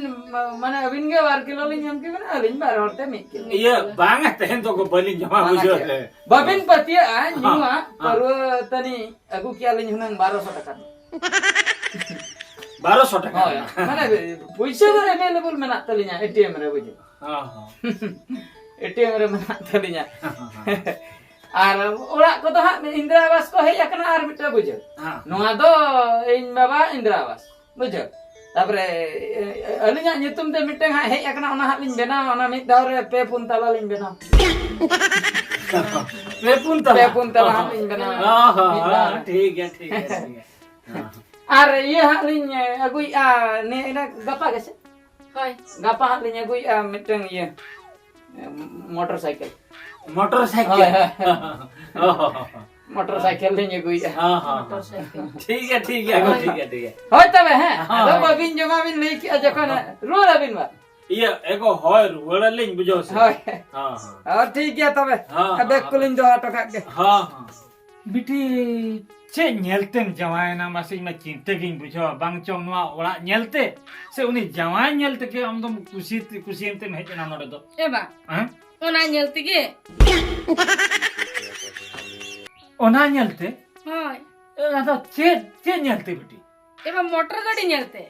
ᱢᱟᱱᱮ ᱟᱹᱵᱤᱱ ᱜᱮ ᱵᱟᱨ ᱠᱤᱞᱳ ᱞᱤᱧ ᱮᱢ ᱠᱮᱵᱤᱱᱟ, ᱟᱹᱞᱤᱧ ᱵᱟᱨ ᱦᱚᱲ ᱛᱮ ᱢᱤᱫ ᱠᱤᱞᱳ᱾ ᱤᱭᱟᱹ, ᱵᱟᱝᱟ, ᱛᱮᱦᱮᱧ ᱫᱚ ᱵᱟᱹᱞᱤᱧ ᱡᱚᱢᱟ, ᱵᱟᱝᱟ ᱵᱩᱡᱷᱟᱹᱣ ᱪᱮ? ᱨᱮ᱾ ᱵᱟᱵᱤᱱ ᱯᱟᱹᱛᱭᱟᱹᱜᱼᱟ, ᱦᱮᱸ, ᱧᱩᱣᱟᱜ ᱦᱮᱸ᱾ ᱯᱟᱹᱨᱣᱟᱹ ᱛᱟᱹᱱᱤᱡ ᱟᱹᱜᱩ ᱠᱮᱭᱟ ᱞᱤᱧ ᱦᱩᱱᱟᱹᱝ ᱵᱟᱨᱚᱥᱚ ᱴᱟᱠᱟ ᱨᱮᱱᱟᱜ᱾ ᱵᱟᱨᱚᱥᱚ ᱴᱟᱠᱟ ᱦᱳᱭ, ᱨᱮᱱᱟᱜ? ᱢᱟᱱᱮ ᱯᱩᱭᱥᱟᱹ ᱫᱚ available ᱢᱮᱱᱟᱜ ᱛᱟᱹᱞᱤᱧᱟ, ᱮ ᱴᱤ ᱮᱢ ᱨᱮ, ᱵᱩᱡᱷᱟᱹᱣ᱾ ᱦᱚᱸ, ᱦᱚᱸ᱾ ᱮ ᱴᱤ ᱮᱢ ᱨᱮ ᱢᱮᱱᱟᱜ ᱛᱟᱹᱞᱤᱧᱟ᱾ ᱦᱚᱸ, ᱦᱚᱸ᱾ ᱟᱨ ᱚᱲᱟᱜ ᱠᱚᱫᱚ ᱦᱟᱸᱜ ᱤᱱᱫᱨᱟ ᱟᱵᱟᱥ ᱠᱚ ᱦᱮᱡ ᱟᱠᱟᱱᱟ ᱟᱨ ᱢᱤᱫᱴᱟᱝ, ᱵᱩᱡᱷᱟᱹᱣ᱾ ᱦᱚᱸ᱾ ᱱᱚᱣᱟ ᱫᱚ ᱤᱧ ᱵᱟᱵᱟ ᱤᱱᱫᱨᱟ ᱟᱵᱟᱥ, ᱵᱩᱡᱷᱟᱹᱣ᱾ ᱛᱟᱯᱚᱨᱮ, ᱮ, ᱮ, ᱟᱹᱞᱤᱧᱟᱜ ᱧᱩᱛᱩᱢ ᱛᱮ ᱢᱤᱫᱴᱟᱝ ᱦᱟᱸᱜ ᱦᱮᱡ ᱟᱠᱟᱱᱟ, ᱚᱱᱟ ᱦᱟᱸᱜ ᱞᱤᱧ ᱵᱮᱱᱟᱣᱟ, ᱚᱱᱟ ᱢᱤᱫ ᱫᱷᱟᱣ ᱨᱮ ᱯᱮ ᱯᱩᱱ ᱛᱟᱞᱟ ᱞᱤᱧ ᱵᱮᱱᱟᱣᱟ᱾ ᱯᱮ ᱯᱩᱱ ᱛᱟᱞᱟ? ᱯᱮ ᱯᱩᱱ ᱛᱟᱞᱟ ᱦᱟᱸᱜ ᱞᱤᱧ ᱵᱮᱱᱟᱣᱟ᱾ ᱦᱚᱸ, ᱦᱚᱸ, ᱢᱤᱫ ᱫᱷᱟᱣ ᱦᱚᱸ, ᱨᱮ᱾ ᱴᱷᱤᱠ ᱜᱮᱭᱟ, ᱴᱷᱤᱠ ᱜᱮᱭᱟ, ᱴᱷᱤᱠ ᱜᱮᱭᱟ᱾ ᱦᱚᱸ᱾ ᱟᱨ ᱤᱭᱟᱹ ᱦᱟᱸᱜ ᱞᱤᱧ, ᱮ, ᱟᱹᱜᱩᱭᱮᱫᱼᱟ, ᱱᱤᱭᱟᱹ, ᱤᱱᱟᱹ ᱜᱟᱯᱟ ᱜᱮᱥᱮ? ᱦᱳᱭ᱾ ᱜᱟᱯᱟ ᱦᱟᱸᱜ ᱞᱤᱧ ᱟᱹᱜᱩᱭᱮᱫᱼᱟ ᱢᱤᱫᱴᱟᱝ ᱤᱭᱟᱹ, ᱮ, ᱢᱚᱴᱚᱨ ᱥᱟᱭᱠᱮᱞ᱾ Motor cycle? ᱦᱳᱭ, ᱦᱳᱭ᱾ ᱚ᱾ ᱢᱚᱴᱚᱨ ᱥᱟᱭᱠᱮᱞ ᱞᱤᱧ ᱟᱹᱜᱩᱭᱮᱫᱼᱟ᱾ ᱦᱚᱸ, ᱦᱚᱸ, ᱢᱚᱴᱚᱨ ᱦᱚᱸ᱾ ᱥᱟᱭᱠᱮᱞ᱾ ᱴᱷᱤᱠ ᱜᱮᱭᱟ, ᱴᱷᱤᱠ ᱜᱮᱭᱟ, ᱦᱳᱭ᱾ ᱴᱷᱤᱠ ᱜᱮᱭᱟ, ᱴᱷᱤᱠ ᱜᱮᱭᱟ᱾ ᱦᱳᱭ ᱛᱚᱵᱮ, ᱦᱮᱸ᱾ ᱦᱳᱭ, ᱟᱫᱚ ᱦᱳᱭ᱾ ᱵᱟᱹᱵᱤᱱ ᱡᱚᱢᱟ ᱵᱤᱱ ᱞᱟᱹᱭ ᱠᱮᱜᱼᱟ ᱡᱚᱠᱷᱚᱱ, ᱦᱳᱭ᱾ ᱨᱩᱣᱟᱹᱲ ᱟᱹᱵᱤᱱ ᱵᱟ᱾ ᱤᱭᱟᱹ, ᱮᱜᱳ, ᱦᱳᱭ, ᱨᱩᱣᱟᱹᱲ ᱟᱹᱞᱤᱧ, ᱵᱩᱡᱷᱟᱹᱣ ᱥᱮ? ᱦᱳᱭ᱾ ᱦᱚᱸ, ᱦᱚᱸ᱾ ᱦᱚᱸ, ᱴᱷᱤᱠ ᱜᱮᱭᱟ ᱛᱚᱵᱮ᱾ ᱦᱚᱸ, ᱵᱮᱜᱽ ᱦᱚᱸ, ᱠᱚᱞᱤᱧ ᱫᱚᱦᱚ ᱦᱚᱴᱚ ᱠᱟᱜ ᱜᱮ᱾ ᱦᱚᱸ, ᱦᱚᱸ᱾ ᱵᱤᱴᱤ, ᱪᱮᱫ ᱧᱮᱞ ᱛᱮᱢ ᱡᱟᱶᱟᱭᱮᱱᱟ? ᱢᱟᱥᱮ, ᱤᱧ ᱢᱟ ᱪᱤᱱᱛᱟᱹ ᱜᱤᱧ ᱵᱩᱡᱷᱟᱹᱣᱟ᱾ ᱵᱟᱝ ᱪᱚᱝ ᱱᱚᱣᱟ ᱚᱲᱟᱜ ᱧᱮᱞ ᱛᱮ ᱥᱮ ᱩᱱᱤ ᱡᱟᱶᱟᱭ ᱧᱮᱞ ᱛᱮᱜᱮ ᱟᱢ ᱫᱚᱢ ᱠᱩᱥᱤ, ᱠᱩᱥᱤᱭᱮᱱ ᱛᱮᱢ ᱦᱮᱡ ᱮᱱᱟ ᱱᱚᱰᱮ ᱫᱚ? ᱮ ᱵᱟ, ᱦᱮᱸ? ᱚᱱᱟ ᱧᱮᱞ ᱛᱮᱜᱮ᱾ ᱚᱱᱟ ᱧᱮᱞ ᱛᱮ? ᱦᱳᱭ᱾ ᱮ, ᱟᱫᱚ ᱪᱮᱫ, ᱪᱮᱫ ᱧᱮᱞ ᱛᱮ ᱵᱤᱴᱤ? ᱮ ᱵᱟ, ᱢᱚᱴᱚᱨ ᱜᱟᱹᱰᱤ ᱧᱮᱞ ᱛᱮ᱾